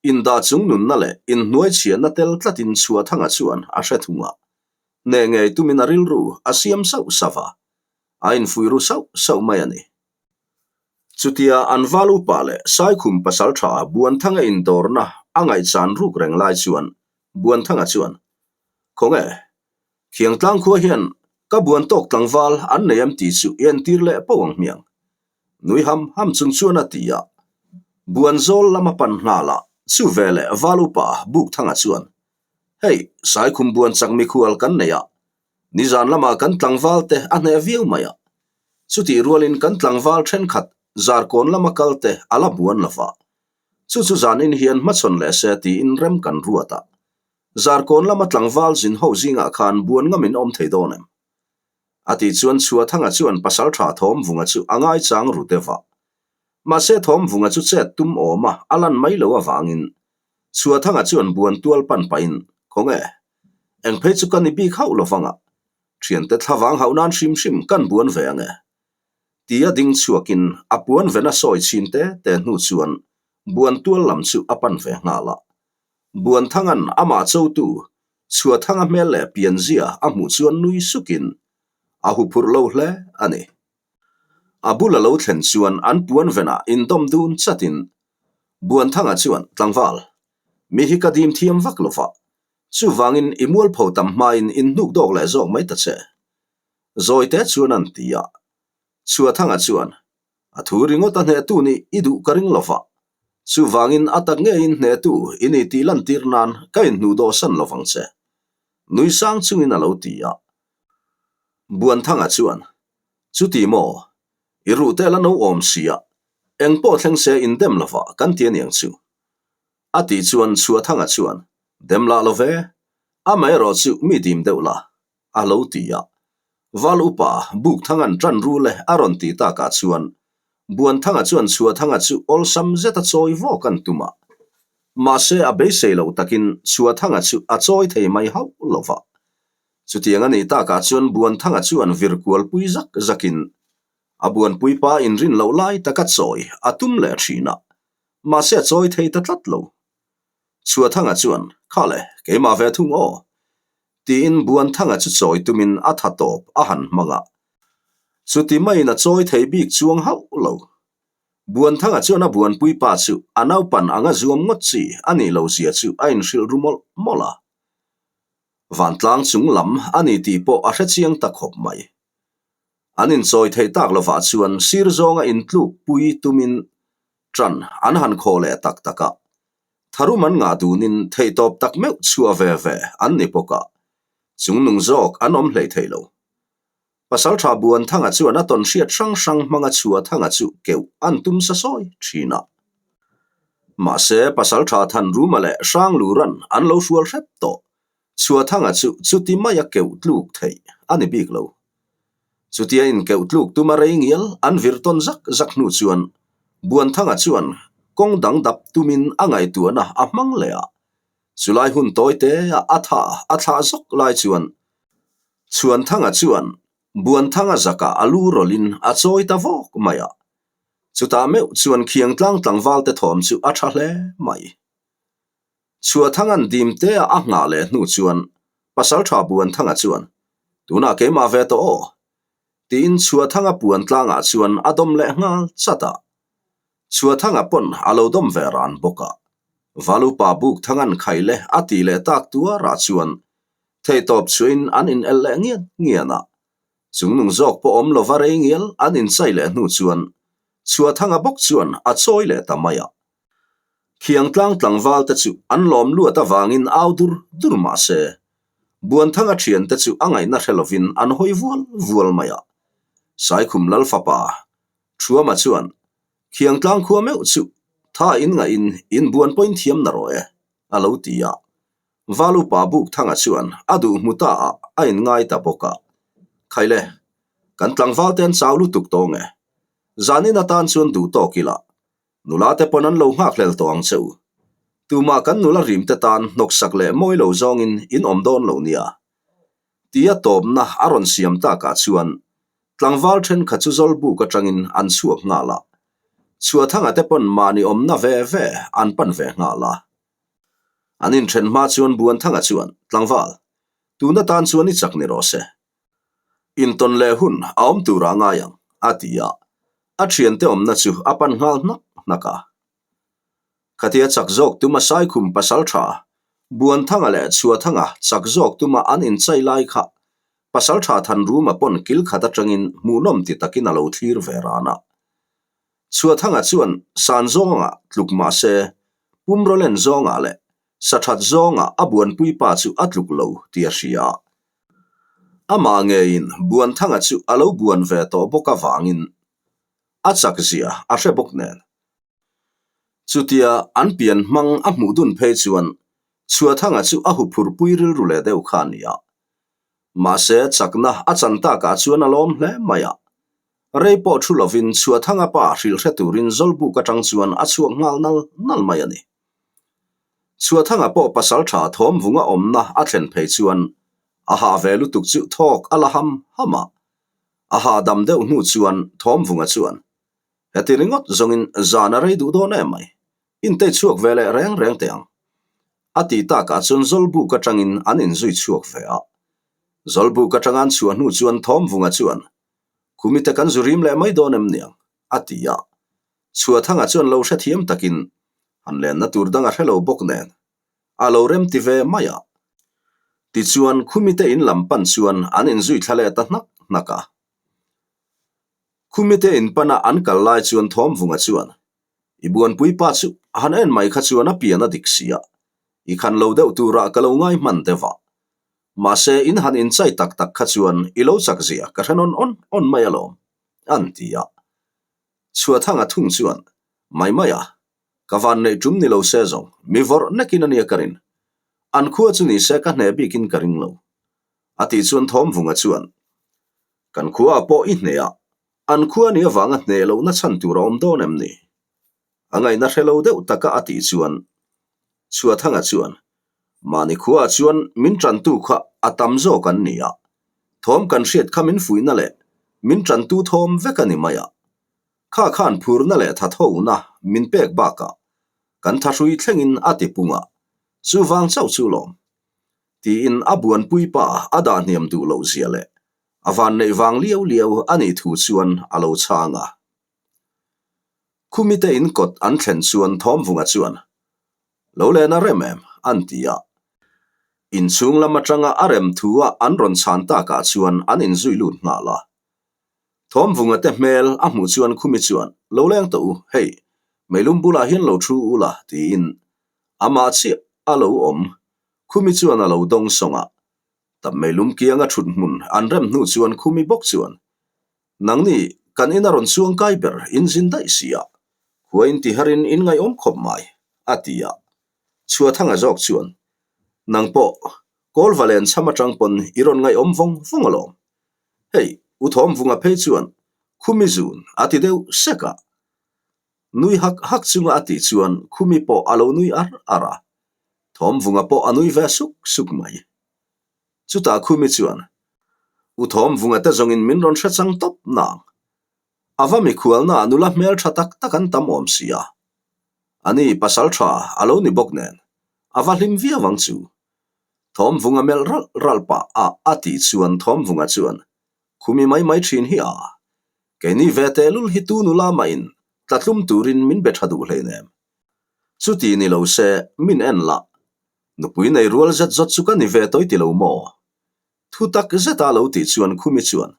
indah chung nunna leh inhnuaichhiahna tel tlatin Chhuathanga chuan a hre thung a. Hneh ngei tumin a rilru a siam sauh sauh a, a infuih ru sauh sauh mai a ni. Chutia an val upa leh Saikhum pasaltha Buanthanga indawrna a ngaihchan ruk reng lai chuan Buanthanga chuan, Khawnge, Khiangtlang khua hian ka buan tawk tlangval an nei em tih chu i entir leh poh ang hmiang. Nui ham ham chung chuan a ti a. Buanzawl lama pan nghal a, chu veleh val upa Bukthanga chuan, Hei, Saikhum buan chak mikhual kan nei a, Nizan lamah kan tlangval te a hneh viau mai a, chutih rualin kan tlangval thenkhat Zarkawn lama kal te a la buan lo va. Chu chu zanin hian hmachhawn leh se tiin rem kan ruat a. Zarkawn lama tlangval zin ho zingah khan buan ngamin awm thei dawn em? A tih chuan Chhuathanga chuan Pasaltha Thawmvunga chu a ngaichang ru deuh a. Mahse Thawmvunga chu chet tum awma a lan mai lo avangin Chhuathanga chuan buan tual pan pahin, Khawnge? Eng phei chu ka ni bik hauh lo vanga, thiante thlavang hauh nan hrim hrim kan buan ve ange. Tia ding chhuakin a puan vena sawi chhin te te hnu chuan buan tual lam chu a pan ve nghal a. Buanthanga'n amah chotu Chhuathanga hmel leh pianzia a hmuh chuan nui sukin a huphurh lo hle a ni. A bul a lo thlen chuan an puan venah indawm dun chatin Buanthanga chuan, Tlangval, mi hi ka dim thiam vak lo va, chuvangin i mualpho tam hmain inhnuk dawk leh zawk mai ta che. Zawite chuan an ti a. Chhuathanga chuan, A thu ringawt a hnehtu nih i duh ka ring lo va, chuvangin a tak ngeiin hnehtu i ni tih lantir nan ka inhnuh dawhsan lo vang che. Nui sang chungin a lo ti a. Buanthanga chuan, Chuti maw? I ruh te la no awm si a, eng pawh thleng se indem lova kan ti aniang chu. A tih chuan Chhuahthanga chuan, Dem lah lo ve, amaherawh chu mi dim deuh la, a lo ti a. Val upa Bukthanga'n ṭan rul e a rawn ti takah chuan Buanthanga chuan Chhuahthanga chu awlsam zeta chawi vawk an tum a. Mahse a beisei loh takin Chhuahthanga chu a chawi thei mai hauh lo va. Chutiang a nih takah chuan Buanthanga chuan vir kualpui zak zakin a buanpui pa inrin loh lai taka chawi a tum leh thin a, mahse a chawi thei ta tlat lo. Chhuahthanga chuan, Kha le, keimah ve thung aw. Tiin Buanthanga chu chawi tumin a tha tawp a han hmang a. Chuti maiin a chawi thei bik chuang hauh lo. Buanthanga chuan a buanpui pa chu a naupan anga zuam ngawt chi a nih lo zia chu a inhrilh ru mawlh mawlh a. Vantlang chung lam a ni tih pawh a hrechiang ta khawp mai. An inchawi theih tak lovah chuan sir zawnga intluk pui tumin ṭan an han khaw leh tak tak a. Tharum an ngah dunin theihtawp tak meuh chhuah ve ve an ni bawk a, chungnung zawk an awm hlei thei lo. Pasalṭha Buanthanga chuan a tawn hriat hrang hrang hmanga Chhuathanga chu keuh an tum sa sawi ṭhin a. Mahse, Pasalṭha Thanruma leh Hrangluran an lo hrual hrep tawh. Chhuathanga chu chuti maia keuh tluk theih a ni bik lo. Chutia inkeuh tluk tuma rei ngial an vir tawn zak zak hnu chuan Buanthanga chuan kawng dang dap tumin a ngaihtuahna a hmang leh a. Chulai hun tawi te a a tha a thlah zawk lai chuan Chhuanthanga chuan Buanthanga zakah a lu rawlhin a chawi ta vawk mai a. Chutah meuh chuan khiangtlang tlangval te thawm chu a tha hle mai. Chhuathanga'n dimtea a nghah leh hnu chuan Pasalṭha Buanthanga chuan, Tunah keimah ve tawh aw? tiin Chhuathanga puan tlangah chuan a dawm leh nghal chat a. Chhuathanga pawn a lo dawm ve ran bawk a. Valupa Bukthanga'n khai leh a ti leh tak tuarah chuan theihtawp chhuahin an in el leh ngian ngian a. Chungnung zawk pawh awm lova rei ngial an inchai leh hnu chuan Chhuathanga bawk chuan a chawi leh ta mai a. Khiangtlang tlangval te chu an lawm luat avangin au dur dur mah se, Buanthanga thiante chu a ngaihna hre lovin an hawi vual vual mai a. Saikhum Lal fapa Thuama chuan, Khiangtlang khua meuh chu tha in ngaihin in buan pawhin thiam na rawh e, a lo ti a. Valupa Bukthanga chuan a duh hmu ta ah a inngai ta bawk a. Khaile, kan tlangval te an chau lutuk tawng e. Zanin atan chuan duh tawk ila, Nula te pawn an lo nghakhlel tawh ang che u. Tumah kan nula rim te tan hnawksak leh mawi lo zawngin in awm dawn lo nia. Tia tawpna a rawn siam takah chuan tlangval thenkhat chu Zawlbuk atangin an chhuak nghal a. Chhuahthanga te pawn mahni awmna ve ve an pan ve nghal a. An inthen hma chuan Buanthanga chuan, Tlangval, tuna tan chuan i chak ni rawh se. Intawn leh hun a awm turah a ngai ang, a ti a. A thiante awmna chu a pan nghal hnak hnak a. Khatia chak zawk tuma Saikhum pasaltha, Buanthanga leh Chhuathanga chak zawk tuma an inchai lai kha pasaltha Thanruma pawn kil khat atangin hmuhnawm ti takin a lo thlir ve ran a. Chhuathanga chuan san zawngah tluk mah se, pumrawlen zawngah leh Sathat zawngah a buanpui pa chu a tluk lo tih a hria. Amah ngeiin Buanthanga chu a lo buan ve tawh bawk avangin a chak zia a hre bawk nen. Chutia an pian hmang a hmuh dun phei chuan Chhuathanga chu a huphurpui rilru leh deuh kha a ni a. Mahse chakna a chan takah chuan a lawm hle mai a. Rei pawh thu lovin Chhuathanga pa hrilh hre turin Zawlbuk atang chuan a chhuak nghal nal nal mai a ni. Chhuathanga pawh pasaltha thawmvunga awmna a thlen phei chuan a hah ve lutuk chu thawk a la ham ham a. A hahdam deuh hnu chuan thawmvunga chuan, Heti ringawt zawngin zan a rei duh dawn em mai, intei chhuak ve leh reng reng teh ang. A tih takah chuan Zawlbuk atangin an inzui chhuak ve a. Zawlbuk atanga an chhuah hnu chuan thawmvunga chuan, Khumite kan zu rim leh mai dawn em niang? a ti a. Chhuathanga chuan lo hrethiam takin han lenna tur dang a hre lo bawk nen a lo rem ti ve mai a. Tichuan Khumite in lam pan chuan an inzui thla leh ta hnak hnak a. Khumite in pana an kal lai chuan Thawmvunga chuan, I buanpui pa chu han en mai kha chuan a pian a dik si a, i khan lo deuh turah ka lo ngai hman deuh a. Mahse, in han inchai tak tak kha chuan i lo chak zia ka hre nawn awn awn mai alawm, an ti a. Chhuathanga thung chuan, Mai mai a, ka van neih tum ni lo se zawng, mi vawrh nekin a nia ka rin. An khua chu ni se ka hneh bikin ka ring lo. A tih chuan Thawmvunga chuan, Kan khuaah pawh i hneh a, an khua ni avanga hneh lohna chhan tur a awm dawn em ni? A ngaihna hre lo deuh taka a tih chuan Chhuathanga chuan, Mahni khuaah chuan min tantu kha a tam zawk an ni a, thawm kan hriat kha min fuihna leh min tantu thawm vek a ni mai a. Kha khan phurna leh thathona min pek bakah kan thahrui thlengin a ti pung a, chuvang chauh chu lawm. Tiin a buanpui pa a dah hniam duh loh zia leh a vanneih vang liau liau a nih thu chuan a lo chhang a. Khumite in kawt an thlen chuan Thawmvunga chuan, Lo len a rem em? an ti a. Inchhung lam atanga a rem thu a an rawn chhan takah chuan an inzui lut nghal a. Thawmvunga te hmel a hmuh chuan Khumi chuan, Lo leng tawh u, hei, meilum bulah hian lo thu u la, tiin amah chiah a lo awm. Khumi chuan a lo dawng sawng a. Tap meilum kianga thut hmun an rem hnu chuan Khumi bawk chuan, Nangni, kan ina rawn chuang kai ber in zin daih si a, khua in ti harin in ngaihawm khawp mai, a ti a. Chhuathanga zawk chuan, Nang pawh, Kawlva len chham atang pawn i rawn ngaihawm vawng vawng alawm. Hei, U Thawmvunga phei chuan Khumi zun a ti deuh sek a. Nui hak hak chunga a tih chuan Khumi pawh a lo nui ar ar a. Thawmvunga pawh a nui ve suk suk mai. Chutah Khumi chuan, U Thawmvunga te zawngin min rawn hre chang tawp nang. A va mikhualnaah nula hmel tha tak tak an tam awm si a. Ani pasal tha a lo ni bawk nen, a va hlim viau ang chu. Thawmvunga melh ralh ralh pah a a tih chuan Thawmvunga chuan, Khumi mai mai thin hi a. Keini ve tehlul hi tu nula mahin tlatlum turin min be tha duh hleinem. Chuti ni lo se min en lah Nupui nei rual zet zawt chu ka ni ve tawi ti lo maw? Thu tak zeta lo tih chuan Khumi chuan,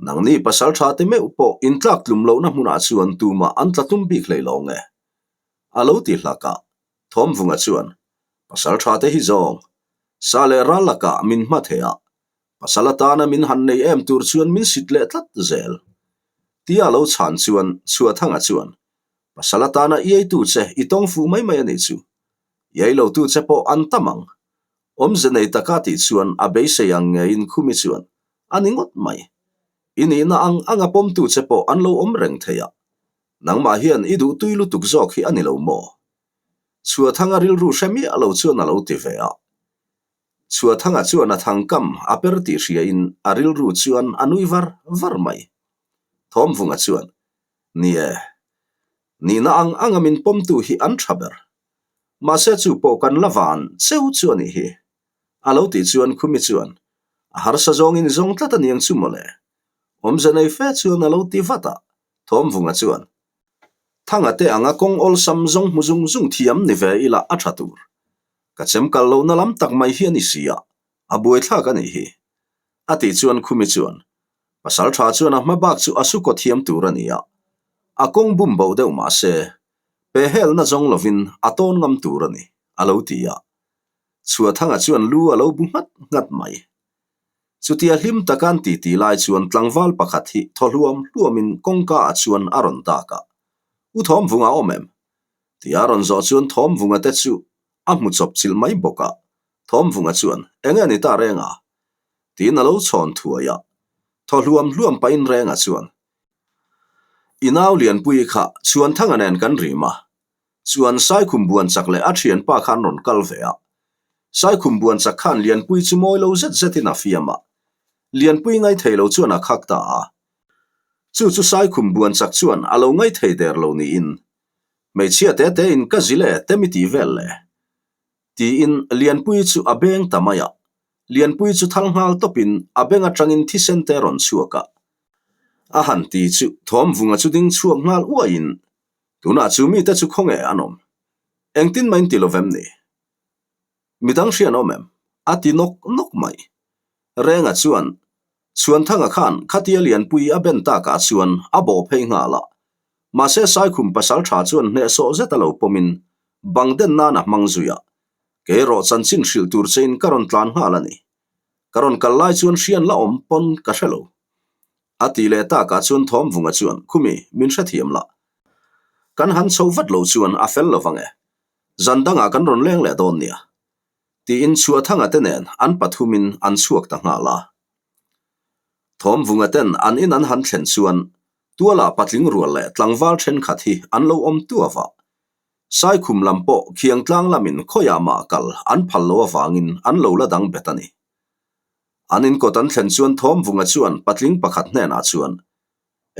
Nangni pasal tha te meuh pawh intlak tlum lohna hmunah chuan tumah an tla tum bik hlei lo nge? A lo ti hlak a, Thawmvunga chuan, Pasal tha te hi zawng, sa leh ral lakah min hma thei a, pasal atana min han nei em tur chuan min sit leh tlat zel. Tia lo chhan chuan Chhuathanga chuan, Pasal atana i eitu che i tawng fuh mai mai a nih chu. I ei lotu che pawh an tam ang. Awmze nei taka tih chuan a beisei ang ngeiin Khumi chuan a ni ngawt mai. I nihna ang anga pawmtu che pawh an lo awm reng thei a. Nangmah hian i duh tui lutuk zawk hi a ni lo maw? Chhuathanga rilru hre miah lo chuan a lo ti ve a. Chhuathanga chuan a thangkam a per tih hriain a rilru chuan a nui var var mai. Thawmvunga chuan, Ni e, nihna ang anga min pawmtu hi an tha ber. Mahse chu pawh kan la van cheu chu a nih hi. A lo tih chuan Khumi chuan, A harsa zawngin zawng tlat a niang chu mawle. Awmze nei fe chuan a lo ti vat a, Thawmvunga chuan, Thanga te anga kawng awlsam zawng hmu zung zung thiam ni ve ila a tha tur. Ka chem kal lohna lam tak mai hi a ni si a, a buaithlak a nih hi. A tih chuan Khumi chuan, Pasal tha chuan a hma bak chu a su kaw thiam tur a ni a, a kawng bum bo deuh mah se, pe helna zawng lovin a tawn ngam tur a ni, a lo ti a. Chhuathanga chuan lu a lo bu nghat nghat mai. Chutia hlim taka an titi lai chuan tlangval pakhat hi thaw hluam hluamin kawngka ah chuan a rawn dak a, U Thawmvunga awm em? Tia a rawn zawh chuan Thawmvunga te chu a hmu chawp chilh mai bawk a, Thawmvunga chuan, Enge ni ta reng a? Tiin a lo chhawn thuai a. Thaw hluam hluam pahin Renga chuan, I nau Lianpuii kha Chhuanthanga nen kan rim a, chuan Saikhum Buanchak leh a thianpa khan rawn kal ve a. Saikhum Buanchak khan Lianpuii chu mawi lo zet zetin a fiam a, Lianpuii ngaithei lo chuan a khak ta a. Chu chu Saikhum Buanchak chuan a lo ngaithei der lo niin, Hmeichhia te tein ka zil e te mi ti vel le. Tiin Lianpuii chu a beng ta mai a. Lianpuii chu thal nghal tawpin a beng atangin thisen te rawn chhuak a. A han ti chu Thawmvunga chu ding chhuak nghal uaiin, Tunah chu mite chu khawnge an awm? Engtin mah in ti lovem ni? Midang hrian awm em? A ti nawk nawk mai. Renga chuan Chhuanthanga khan khatia Lianpuii a ben takah chuan a bawh phei nghal a. Mahse Saikhum pasal tha chuan hnehsawh zet a lo pawmin bang den nan a hmang zui a. Kei erawh chanchin hrilh tur chein ka rawn tlan nghal a ni. Ka rawn kal lai chuan hrian la awm pawn ka hre lo. A ti leh takah chuan Thawmvunga chuan, Khumi, min hrethiam la. Kan han chho vat lo chuan a fel lo vang e. Zan dangah kan rawn leng leh dawn nia. Tiin Chhuahthanga te nen an pathumin an chhuak ta nghal a. Thawmvunga ten an in an han thlen chuan tualah patling rual leh tlangval thenkhat hi an lo awm tuau a. Saikhum lam pawh Khiangtlang lamin khawiah mah kal an phal lo avangin an lo la dang bet a ni. An inkawt an thlen chuan Thawmvunga chuan patling pakhat hnenah chuan,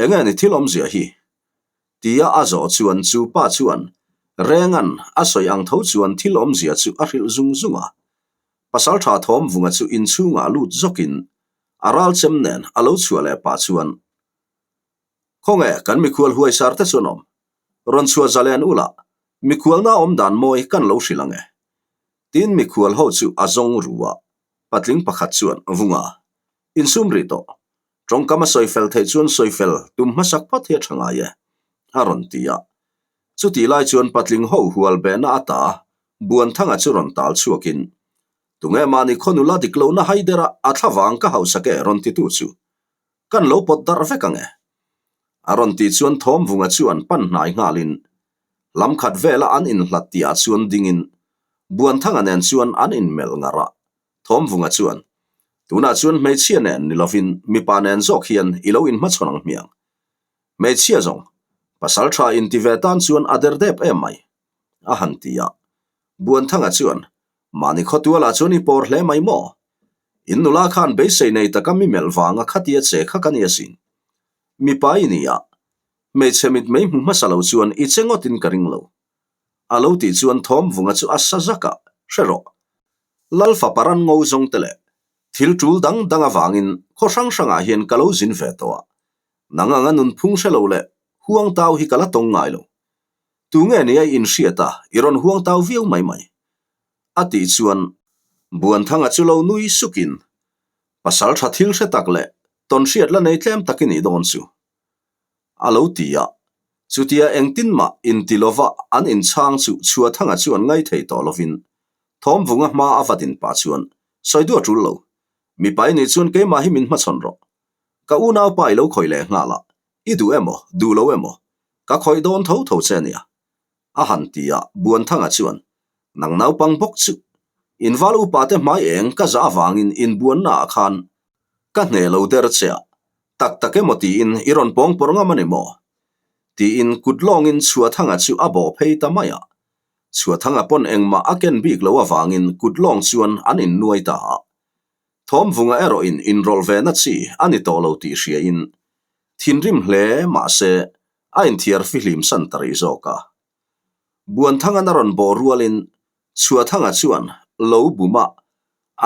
Enge ni thil awmzia hi? Tia a zawh chuan chu pa chuan Rengan a sawi ang tho chuan thil awmzia chu a hrilh zung zung a. Pasaltha Thawmvunga chu inchhungah lut zawkin a ralchem nen a lo chhuah leh pah chuan, Khawnge kan mikhual huaisar te chuan awm? Rawn chhuah zalen ula, mikhualna awm dan mawi kan lo hrilh ang e. Tin mikhual ho chu a zawng ru a, patling pakhat chuan, Vunga, insum rih tawh. Tawngkam a sawi fel theih chuan sawi fel tum hmasak phawt hi a tha ngai e, a rawn ti a. Chutih lai chuan patling ho hual behna ata Buanthanga chu rawn tal chhuakin, Tunge mahni khawnula dik lohna haidera a thlavang ka hausak e rawn titu chu Kan lo pawt darh vek ang e. A rawn tih chuan Thawmvunga chuan pan hnai nghalin lam khat vela an inhlat tihah chuan dingin Buanthanga nen chuan an inmelh ngar a. Thawmvunga chuan, Tunah chuan hmeichhia nen ni lovin mipa nen zawk hian i lo inhmachhawn ang hmiang. Hmeichhia zawng, pasal tha inti ve tan chuan a der dep em mai, a han ti a. Buanthanga chuan, Mahni khawtualah chuan i pawr hle mai maw? In nula khan beisei nei taka mi melh vanga khatia che kha ka ni asin. Mipa i ni a, hmeichhe mit mei hmu hmasa lo chuan i che ngawtin ka ring lo. A lo tih chuan Thawmvunga chu a sa zak a, hre rawh. Lal fapa ran ngo zawng te leh thil tul dang dang avangin khaw hrang hrangah hian ka lo zin ve tawh a, nang anga nunphung hre lo leh huang tau hi ka la tawng ngai lo. Tunge nia i inhriat a, i rawn huang tau viau mai mai. A tih chuan Buanthanga chu lo nui sukin, Pasal tha thil hre tak leh tawnhriat la nei tlem tak i nih dawn chu. A lo ti a. Chutia engtin mah inti lova an inchhang chu Chhuathanga chuan ngaithei tawh lovin Thawmvunga hma a va din pah chuan, Sawi duah tul lo. Mipa i nih chuan keimah hi min hmachhawn rawh. Ka unaupa i lo khawih leh nghal a, i duh emaw, duh lo emaw, ka khawih dawn tho tho che ania. A han ti a, Buanthanga chuan, Nang naupang bawk chu, inval upa te hmai eng ka zah avangin inbuanna ah khan ka hneh lo der che a, tak tak emaw tiin i rawn pawng pawrh ngam a ni maw? Tiin kut lawngin Chhuathanga chu a bawh phei ta mai a. Chhuathanga pawn engmah a ken bik lo avangin kut lawng chuan an innuai ta a. Thawmvunga erawhin inrawlh ve na chi a ni tawh lo tih hriain thinrim hle mahse a inthiar fihlim san ta rih zawk a. Buanthangan a rawn bawh rualin Chhuathanga chuan lo bum a,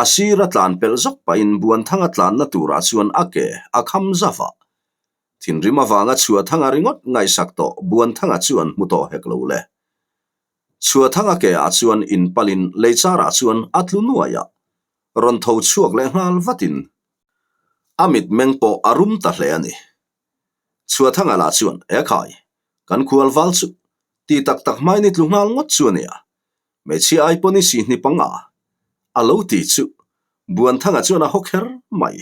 a sir a tlan pelh zawk pahin Buanthanga tlanna turah chuan a ke a kham zauh a. Thinrim avanga Chhuathanga ringawt ngaihsak tawh Buanthanga chuan hmu tawh hek lo le. Chhuathanga ke ah chuan inpalin leicharah chuan a tlu nuai a, rawn tho chhuak leh nghal vatin a mitmeng pawh a rum ta hle a ni. Chhuathanga lah chuan, E khai, kan khual val chu ti tak tak hmain i tlu nghal ngawt chu a nia, hmeichhia ai pawn i sihni panga a lo ti chu Buanthanga chuan a haw kher mai.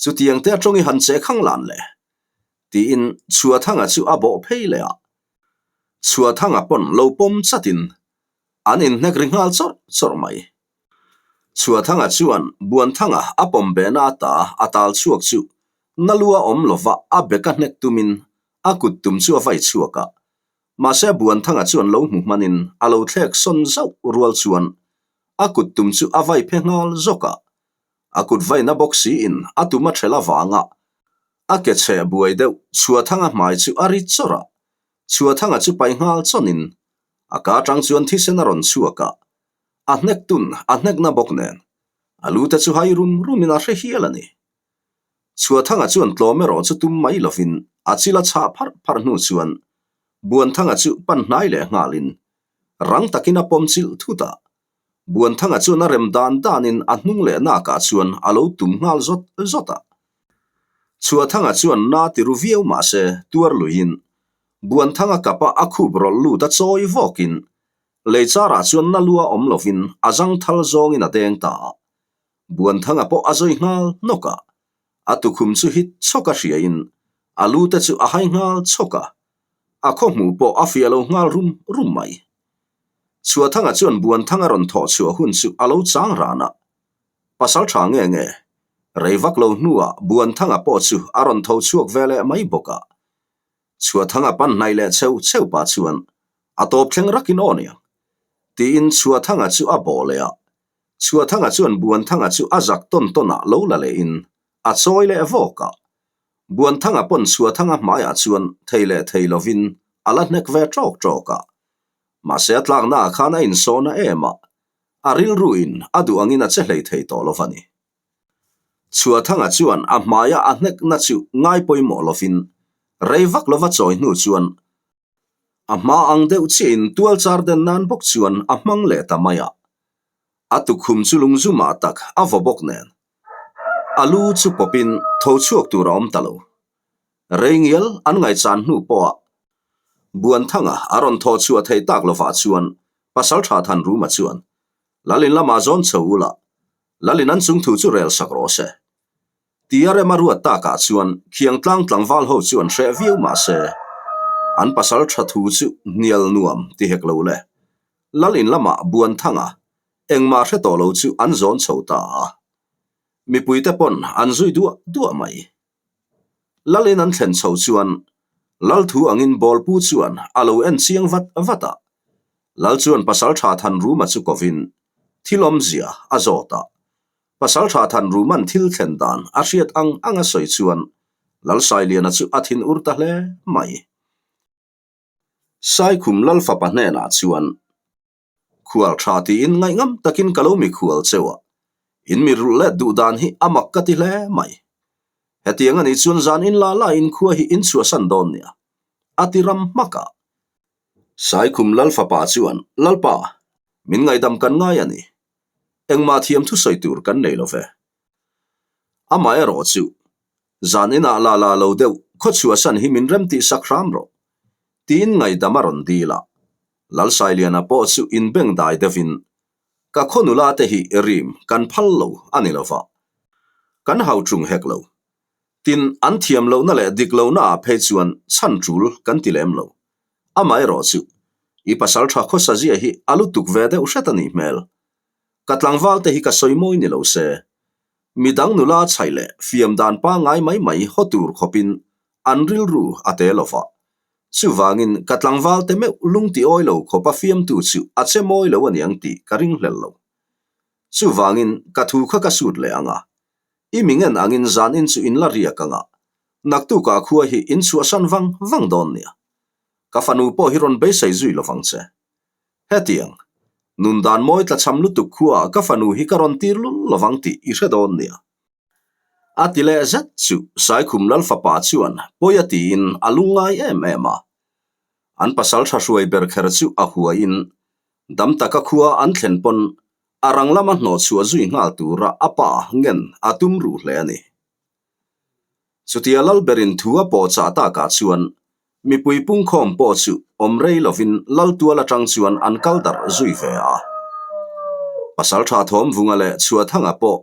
Chutiang te atawng i han che khang lan le tiin Chhuathanga chu a bawh phei leh a, Chhuathanga pawn lo pawm chatin an inhnek ri nghal chawrh chawrh mai. Chhuathanga chuan Buanthanga a pawm behna ata a tal chhuak chu na lua awm lova a beka hnek tumin a kut tum chu a vai chhuak a. Mahse Buanthanga chuan lo hmu hmanin a lo thlek sawn zauh rual chuan a kut tum chu a vai phe nghal zawk a. A kut vaina bawk siin a tum a ṭhel avanga a ke chheh buai deuh Chhuathanga hmai chu a ri chawrh a. Chhuathanga chu paih nghal chawnin a ka aṭang chuan thisen a rawn chhuak a. A hnek tun a hnekna bawk nen a lu te chu hai rum rumin a hre hial a ni. Chhuathanga chuan tlawm erawh chu tum mai lovin a chil a chhah pharh pharh hnu chuan Buanthanga chu pan hnai leh nghalin rang takin a pawm chilh thut a. Buanthanga chuan a rem dan danin a hnung leh nakah chuan a lo tum nghal zawt zawt a. Chhuathanga chuan na ti ru viau mah se tuar luiin Buanthanga kapa a khup rawlh lut a chawi vawkin Lei charah chuan na lua awm lovin a zangthal zawngin a deng ta a. Buanthanga pawh a zawi nghal hnawk a, a tukhum chu hit chhawk a hriain a lu te chu a hai nghal chhawk a, a khaw hmuh pawh a fiah lo nghal rum rum mai. Chhuahthanga chuan Buanthanga rawn thawh chhuah hun chu a lo chang ran a, pasal tha nge nge, rei vak lo hnuah Buanthanga pawh chu a rawn tho chhuak ve leh mai bawk a. Chhuahthanga pan hnaih leh cheu cheu pah chuan a tawp thleng rakin aw niang tiin Chhuahthanga chu a bawh leh a, Chhuahthanga chuan Buanthanga chu a zak tawn tawn ah lo la leh in a chawi leh vawk a. Buanthanga pawn Chhuahthanga hmaiah chuan thei leh thei lovin a la hnek ve ṭawk ṭawk a. Mahse a tlakna ah khan a insawhna em a, a rilru in a duh angin a che hlei thei tawh lo va ni. Chhuahthanga chuan a hmaia a hnekna chu ngai pawimawh lovin rei vak lova chawi hnu chuan A hma ang deuh chiahin tual char den nan bawk chuan a hmang leh ta mai a. A tukhum chu lungzumah tak a vaw bawk nen. A lu chu pawpin tho chhuak tur a awm ta lo. Rei ngial an ngaihchan hnu pawhah Buanthanga a rawn thaw chhuah thei tak lovah chuan Pasaltha Thanruma chuan Lalin lamah zawn chho ula, Lalin an chungthu chu rel sak rawh se. Tia rem a ruat takah chuan Khiangtlang tlangval ho chu an hreh viau mah se, an pasal tha thu chu hnial nuam ti hek lo le. Lal in lamah Buanthanga engmah hre tawh lo chu an zawn chho ta a. Mipuite pawn an zui duah duah mai. Lal in an thlen chho chuan Lal thu angin Bawlpu chuan a lo en chiang vat vat a. Lal chuan pasal tha Thanruma chu kovin thil awmzia a zawt a. Pasalṭha Thanruman thil thlen dan a hriat ang ang a sawi chuan Lalsailiana chu a thin ur ta hle mai. Saikhum Lalfapa hnenah chuan, Khual ṭha tiin ngaihngam takin ka lo mikhual cheu a, in mi rulh let duh dan hi a mak ka ti hle mai. Hetiang a nih chuan zan in la la in khua hi in chhuahsan dawn nia, a ti ram hmak a. Saikhum Lalfapa chuan, Lalpa, min ngaihdam kan ngai a ni. Engmah thiam thusawi tur kan nei lo ve. Amaherawh chu, zan inah la la lo deuh khawchhuahsan hi min rem tih sak hram rawh, tiin ngaihdam a rawn dil a. Lalsailiana pawh chu inbeng dai deuhin, Ka khaw nula te hi rim kan phal lo a ni lo va, kan hau ṭung hek lo. Tin, an thiam lohna leh dik lohnaah phei chuan chhan ṭul kan ti lem lo. Amaherawh chu, i pasal tha khawsa zia hi a lutuk ve deuh hret a nih hmel. Ka tlangval te hi ka sawi mawi ni lo se. Midang nula chhaih leh fiam dan pangngai mai mai haw tur khawpin an rilru a te lo va. Chuvangin ka tlangval te meuh lung ti awi lo khawpa fiamtu chu a che mawi lo a niang tih ka ringhlel lo. Chuvangin ka thu kha ka sut leh ang a. I mi ngen angin zan in chu in la riak ang a. Naktukah khua hi in chhuahsan vang vang dawn nia. Ka fanu pawh hi rawn beisei zui lovang che. Hetiang, nun dan mawi tlachham lutuk khuaah ka fanu hi ka rawn tir lul lovang tih i hre dawn nia. A ti leh zet chu Saikhum Lal fapa chuan pawi a tiin a lungngai em em a. An pasal tha hruai ber kher chu a huaiin dam taka khua an thlen pawn a rang lama hnawh chhuah zui nghal tura a pa ngen a tum ruh hle a ni. Chutia Lalberin thu a pawh chah takah chuan mipui pungkhawm pawh chu awm rei lovin Laltual atang chuan an kal darh zui ve a. Pasaltha Thawmvunga leh Chhuahthanga pawh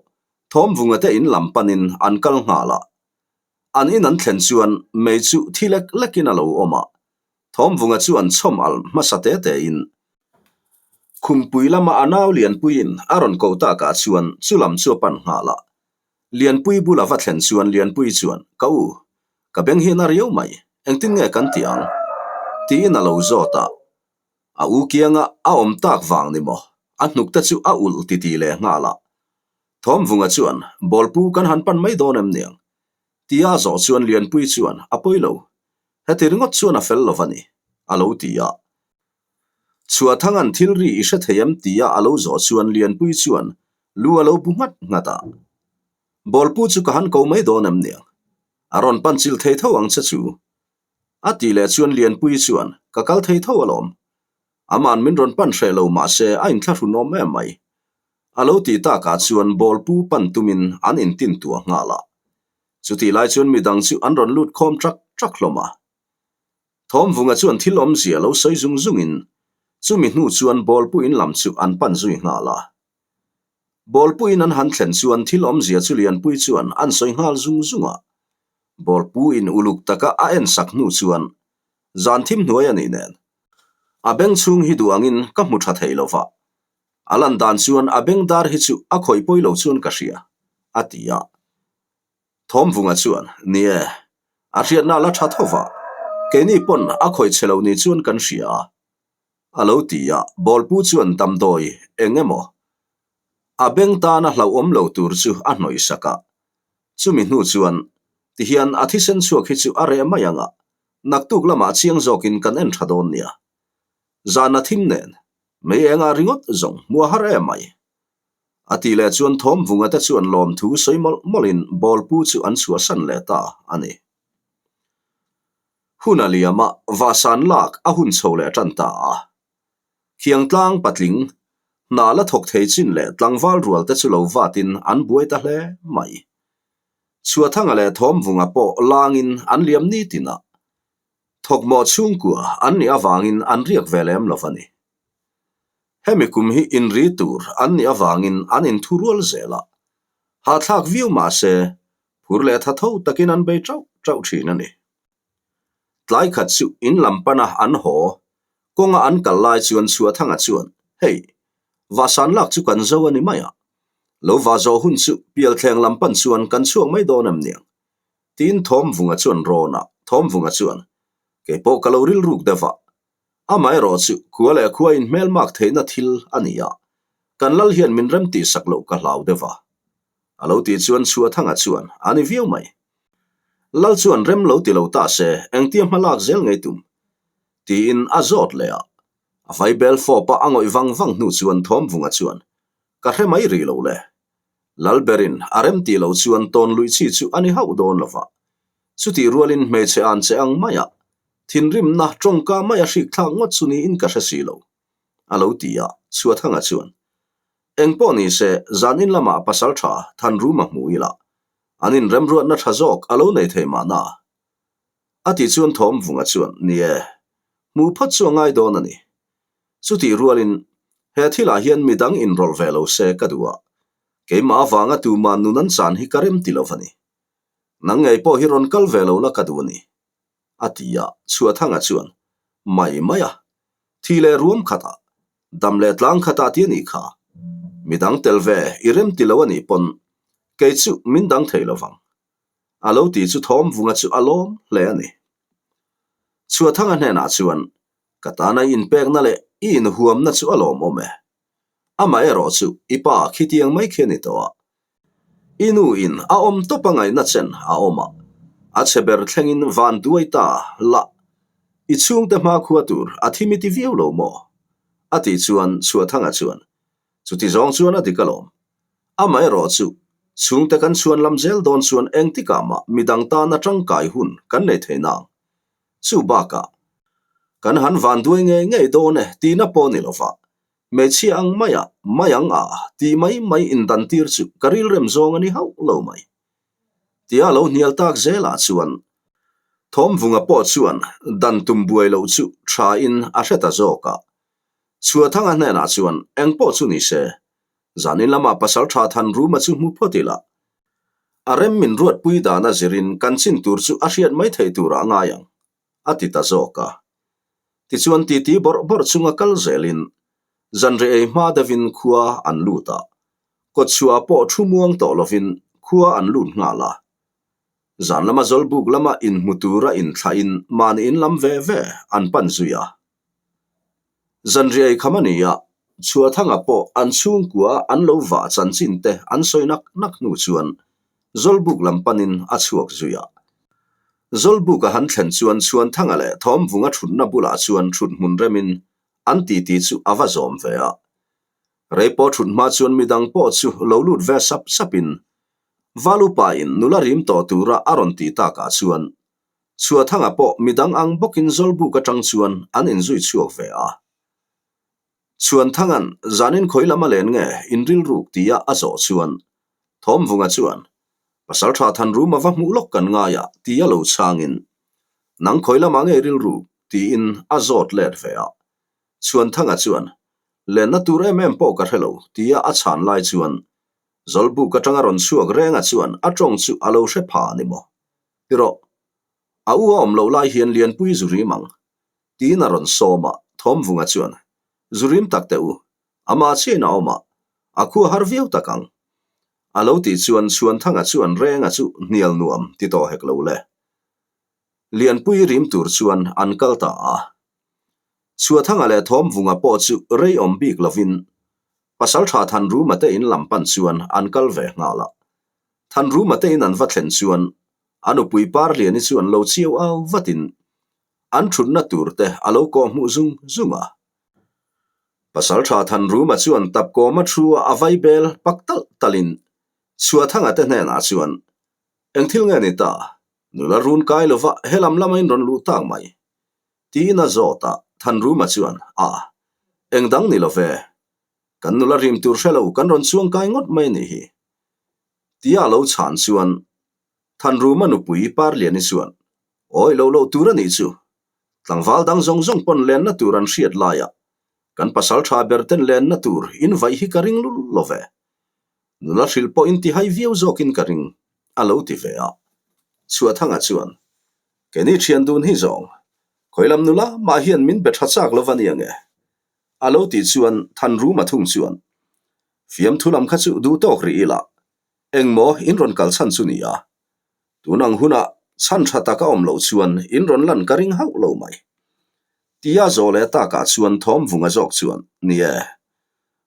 Thawmvunga te in lam panin an kal nghal a. An in an thlen chuan mei chu thi lek lekin a lo awm a. Thawmvunga chu an chhawm alh hmasa te tein Khumpui lama a nau Lianpuiin a rawn koh takah chuan chu lam chu a pan nghal a. Lianpui bula va thlen chuan Lianpui chuan, Ka u, ka beng hian a riau mai, engtin nge kan tih ang? tiin a lo zawt a. A u kianga a awm tak vang ni maw? A hnuk te chu a ulh titi leh nghal a. Thawmvunga chuan, Bawlpu kan han pan mai dawn em niang? tia a zawh chuan Lianpui chuan, A pawi lo, heti ringawt chuan a fel lo va ni, a lo ti a. Chhuahthang an thil ri i hre thei em tia a lo zawh chuan Lianpui chuan lu a lo bu nghat nghat a. Bawlpu chu ka han ko mai dawn em niang? A rawn pan chilh thei tho ang che chu. A tih leh chuan Lianpui chuan ka kal thei tho alawm. Aman min rawn pan hreh lo mahse a inthlahrun awm em mai. A lo tih takah chuan Bawlpu pan tumin an intintuah nghal a. Chutih lai chuan midang chu an rawn lut khawm ṭak ṭak hlawm a. Thawmvunga chuan thil awmzia lo sawi zung zungin chumi hnu chuan bawlpu in lam chu an pan zui nghal a. Bawlpuiin an han thlen chuan thil awmzia chu Lianpui chuan an sawi nghal zung zung a. Bawlpuiin uluk taka a en sak hnu chuan zan thim hnuai a nih nen a beng chhung hi duh angin ka hmu tha thei lo va, a lan dan chuan a beng dar hi chu a khawih pawi lo chuan ka hria, a ti a. Thawmvunga chuan, Ni e, a hriatna la tha tho va, keini pawn a khawih che lo ni chuan kan hria a, a lo ti a, Bawlpu chuan damdawi eng emaw a beng tana hlauhawm lo tur chu a hnawih sak a, chumi hnu chuan tihian a thisen chhuak hi chu a reh mai ang a, naktuk lamah chiang zawkin kan en tha dawn nia. Zana thim nen, mei engah ringawt zawng hmu a har em mai. A tih leh chuan Thawmvunga te chuan lawmthu sawi mawlh mawlhin Bawlpu chu an chhuahsan leh ta a ni. Hun a liam a, vahsan lak a hun chho leh tan ta a. Khiangtlang patling, hna la thawk thei chin leh tlangval rual te chu lo vatin an buai ta hle mai. Chhuathanga leh Thawmvunga pawh langin an liam nitin a, thawkmawh chhungkua an nih avangin an riak ve lem lo a ni. Hemi kum hi inri tur an nih avangin an inthu rual zel a, hahthlak viau mah se phur leh tha tho takin an bei tauh tauh thin a ni. Tlai khat chu in lam pana an haw, kawnga an kal lai chuan Chhuathanga chuan, Hei, vahsan lak chu kan zo a ni mai a, lo vah zawh hun chu Pialthleng lam pan chuan kan chhuak mai dawn em niang? Tiin Thawmvunga chuan rawn a, Thawmvunga chuan, Keipawh ka lo rilruk deuh a, Amaherawh chu khua leh khua inhmelmak theihna thil a ni a, kan lal hian min rem tihsak loh ka hlau deuh a. A lo tih chuan Chhuathanga chuan a ni viau mai. Lal chuan rem lo ti lo ta se engtia hma lak zel ngei tum? tiin a zawt leh a. A vaibel fawpa a ngawih vang vang hnu chuan Thawmvunga chuan, Ka hre mai rih lo le. Lal berin a rem tih loh chuan tawn luih chi chu a ni hauh dawn lo va. Chutih rualin hmeichhe an che ang maia thinrimna tawngka maia hrik thlak ngawt chu niin ka hre si lo, a lo ti a, Chhuathanga chuan, Eng pawh ni se, zan in lamah pasal tha Thanruma hmu ila, an inremruatna tha zawk a lo nei thei mahna. A tih chuan Thawmvunga chuan, Ni e, hmuh phawt chu a ngai dawn a ni. Chutih rualin, he thilah hian midang inrawlh ve lo se ka duh a, keimah avanga tuman nun an chan hi ka rem ti lo va ni. Nang ngei pawh hi rawn kal ve lo la ka duh a ni, a ti a, Chhuathanga chuan, Mai mai a, thi leh ruam khatah, dam leh tlang khatah ti a nih kha, midang tel ve i rem ti lo a nih pawn kei chu min dang thei lo vang, a lo ti chu Thawmvunga chu a lawm hle a ni. Chhuathanga hnenah chuan, Ka tana i inpekna leh i inhuamna chu a lawmawm e. Amaherawh chu i pa khitiang mai khi a ni tawh a. I nu in a awm tawp a ngaihna chen a awm a, a chhe ber thlengin van duai ta la, i chhungte hmakhua tur a thim i ti viau lo maw? A tih chuan Chhuathanga chuan, Chuti zawng chuan a dik alawm. Amaherawh chu chhungte kan chhuan lam zel dawn chuan engtikah mah midang tana tangkai hun kan nei thei nang. Chu bakah, kan han van duai ngei ngei dawn e tihna pawh ni lova, hmeichhia ang maia mai ang a tih mai mai indan tir chu ka rilrem zawng a ni hauh lo mai. Tia lo hnial tak zelah chuan Thawmvunga pawh chuan dan tum buai loh chu tha in a hre ta zawk a. Chhuathanga hnenah chuan eng pawh chu ni se, zanin lamah pasal tha Thanruma chu hmu phawt ila, A rem min ruatpui dana zirin kan chin tur chu a hriat mai theih turah a ngai ang, a ti ta zawk a. Tichuan titi bawrh bawrh chunga kal zelin zanriah ei hma deuhin khua an lut a, kawtchhuah pawh thu muang tawh lovin khua an lut nghal a. Zan lama Zawlbuk lama inhmu tura inthlahin mahni in lam ve ve an pan zui a. Zanriah ei kham a ni a, Chhuathanga pawh an chhungkua an lo vah chanchin te an sawi nak nak hnu chuan Zawlbuk lam panin a chhuak zui a. Zawlbuk a han thlen chuan Chhuanthanga leh Thawmvunga thutna bulah chuan thut hmun remin an titi chu a va zawm ve a. Rei pawh thut hma chuan midang pawh chu lo lut ve sap sapin Valupa in nula rim tawh tura a rawn tih takah chuan Chhuathanga pawh midang ang bawkin Zawlbuk atang chuan an inzui chhuak ve a. Chhuanthanga'n zanin khawi lam a len nge inrilruk tia a zawh chuan Thawmvunga chuan Pasaltha Thanruma va hmuh lawk kan ngai a tia lo chhangin Nang khawi lamah nge rilruk tiin a zawt let ve a. Chhuanthanga chuan Lenna tur em em pawh ka hre lo tia a chhan lai chuan. Zawlbuk atanga rawn chhuak renga chuan a tawng chu a lo hre pha a ni maw? Ti rawh, a u a awm loh lai hian Lianpui zu rim ang. Tiin a rawn sawm a, Thawmvunga chuan, Zu rim tak teh u, amah chiahin a awm a, a khua har viau tak ang. A lo tih chuan Chhuanthanga chuan renga chu hnial nuam ti tawh hek lo le. Lianpui rim tur chuan an kal ta a. Chhuathanga leh Thawmvunga pawh chu rei awm bik lovin Pasaltha Thanruma te in lam pan chuan an kal ve nghal a. Thanruma te in an va thlen chuan a nupui Parliani chu an lo chiau au vatin an thutna tur te a lo kawh hmuh zung zung a. Pasaltha Thanruma chuan tapkawma thu a a vaibel pak talh talhin Chhuathanga te hnenah chuan, Eng thil nge ni ta? Nula run kai lova helam lama in rawn luh tak mai. Tiin a zawt a, Thanruma chuan, A, eng dang ni lo ve. Kan nula rim tur hre lo kan rawn chuang kai ngawt mai nih hi. Tia a lo chhan chuan Thanruma nupui Parliani chuan, Awi lo loh tur a nih chu. Tlangval dang zawng zawng pawn lenna tur an hriat laia kan pasal tha ber ten lenna tur in vaih hi ka ring lul lo ve. Nula hrilh pawh in tihai viau zawkin ka ring, a lo ti ve a. Chhuahthanga chuan, Keini thian dun hi zawng, khawilam nula mah hian min be tha chak lo va nia nge? A lo tih chuan Thanruma thung chuan, Fiamthu lam kha chu duh tawk rih ila, engmaw in rawn kal chhan chu nia. Tun ang hunah chhan tha tak a awm loh chuan in rawn lan ka ring hauh lo mai. Tia zawh leh takah chuan Thawmvunga zawk chuan, Ni e,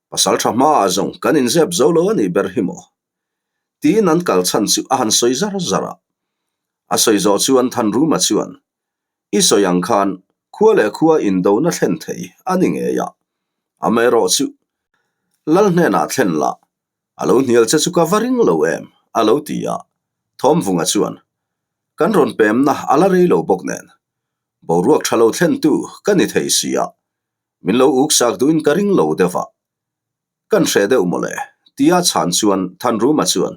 pasal tha hmaah zawng kan inzep zo lo a nih ber hi maw? Tiin an kal chhan chu a han sawi zar zar a. A sawi zawh chuan Thanruma chuan, I sawi ang khan khua leh khua indona thlen thei a ni ngei a, amaherawh chu Lal hnenah thlen la, a lo hnial che chu ka va ring lo em? a lo ti a. Thawmvunga chuan, Kan rawn pemna a la rei lo bawk nen, boruak tha lo thlentu ka ni thei si a, min lo uksak duhin ka ring lo deuh a. Kan hreh deuh mawle, tia chhan chuan Thanruma chuan,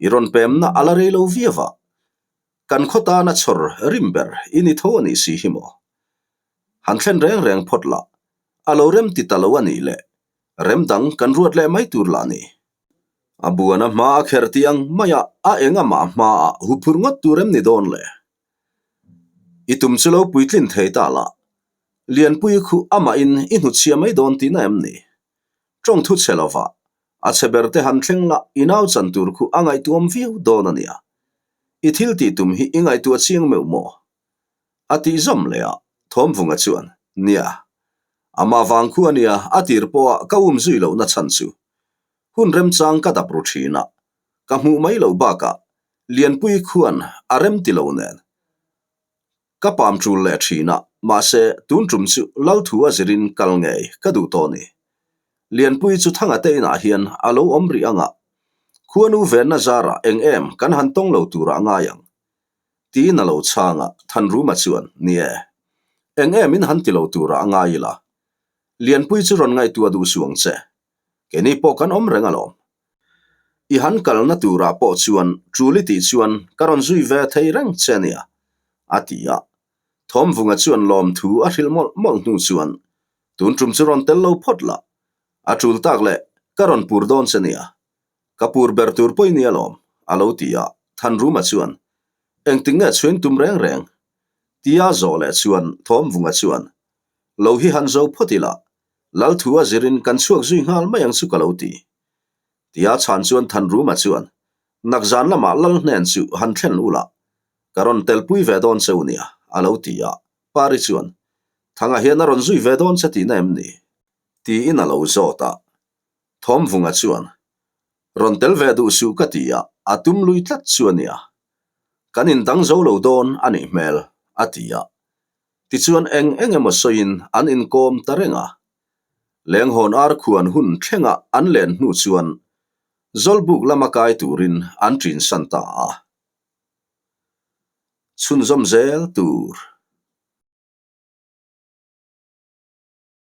I rawn pemna a la rei lo viau a, kan khaw tana chhawr rim ber i ni tho a nih si hi maw? Han thlen reng reng phawt lah, a lo rem ti ta lo a nih leh rem dang kan ruat leh mai tur lah ni. A buana hma a kher tih ang maia a eng amah hmaah huphurh ngawt tur em ni dawn le? I tum chu lo puitlin thei ta lah, Lianpui khuh amahin i hnutchhia mai dawn tihna em ni? Tawng thu chhe lova, a chhe ber te han thleng lah i nau chan tur khuh a ngaihtuam viau dawn a nia. I thil tih tum hi i ngaihtuah chiang meuh maw? A tih zawm leh a, Thawmvunga chuan, Nia, amah vang khu a nia a tir pawha ka um zui lohna chhan chu. Hun remchang ka dap ru thin a, ka hmuh mai loh bakah Lianpui khuan a rem ti lo nen. Ka pam tul leh thin a, mahse tun tum chu Lalthu a zirin kal ngei ka duh tawh ni. Lianpui chu Thanga te inah hian a lo awm rih ang a, khuanu venna zarah eng em kan han tawng lo turah ngai ang. Tiin a lo chhang a, Thanruma chuan, Ni e, eng em in han ti lo turah a ngai ila. Lianpui chu rawn ngaihtuah duh suh ang che. Keini pawh kan awm reng alawm. I han kalna turah pawh chuan tul i tih chuan ka rawn zui ve thei reng che ania, a ti a. Thawmvunga chuan lawmthu a hrilh mawlh mawlh hnu chuan, Tun tum chu rawn tel lo phawt la, a tul tak leh ka rawn pur dawn che nia. Ka pur ber tur pawh i ni alawm, a lo ti a. Thanruma chuan, Engtik nge chhuin tum reng reng? Tia zawh leh chuan Thawmvunga chuan, Lo hi han zo phawt ila, Lalthu a zirin kan chhuak zui nghal mai ang chu ka lo ti. Tia chhan chuan Thanruma chuan, Nakzan lamah Lal hnen chu han thlen ula, ka rawn telpui ve dawn che u nia, a lo ti a. Pari chuan, Thanga hian a rawn zui ve dawn che tihna em ni? Tiin a lo zawt a. Thawmvunga chuan, Rawn tel ve duh suh ka ti a, a tum lui tlat chu a nia. Kan indang zo lo dawn a nih hmel, a ti a. Tichuan eng eng emaw sawiin an inkawm ta reng a. Lenghawn ar khuan hun thlenga an len hnu chuan Zawlbuk lama kai turin an ṭinsan ta a. Chhunzawm zel tur.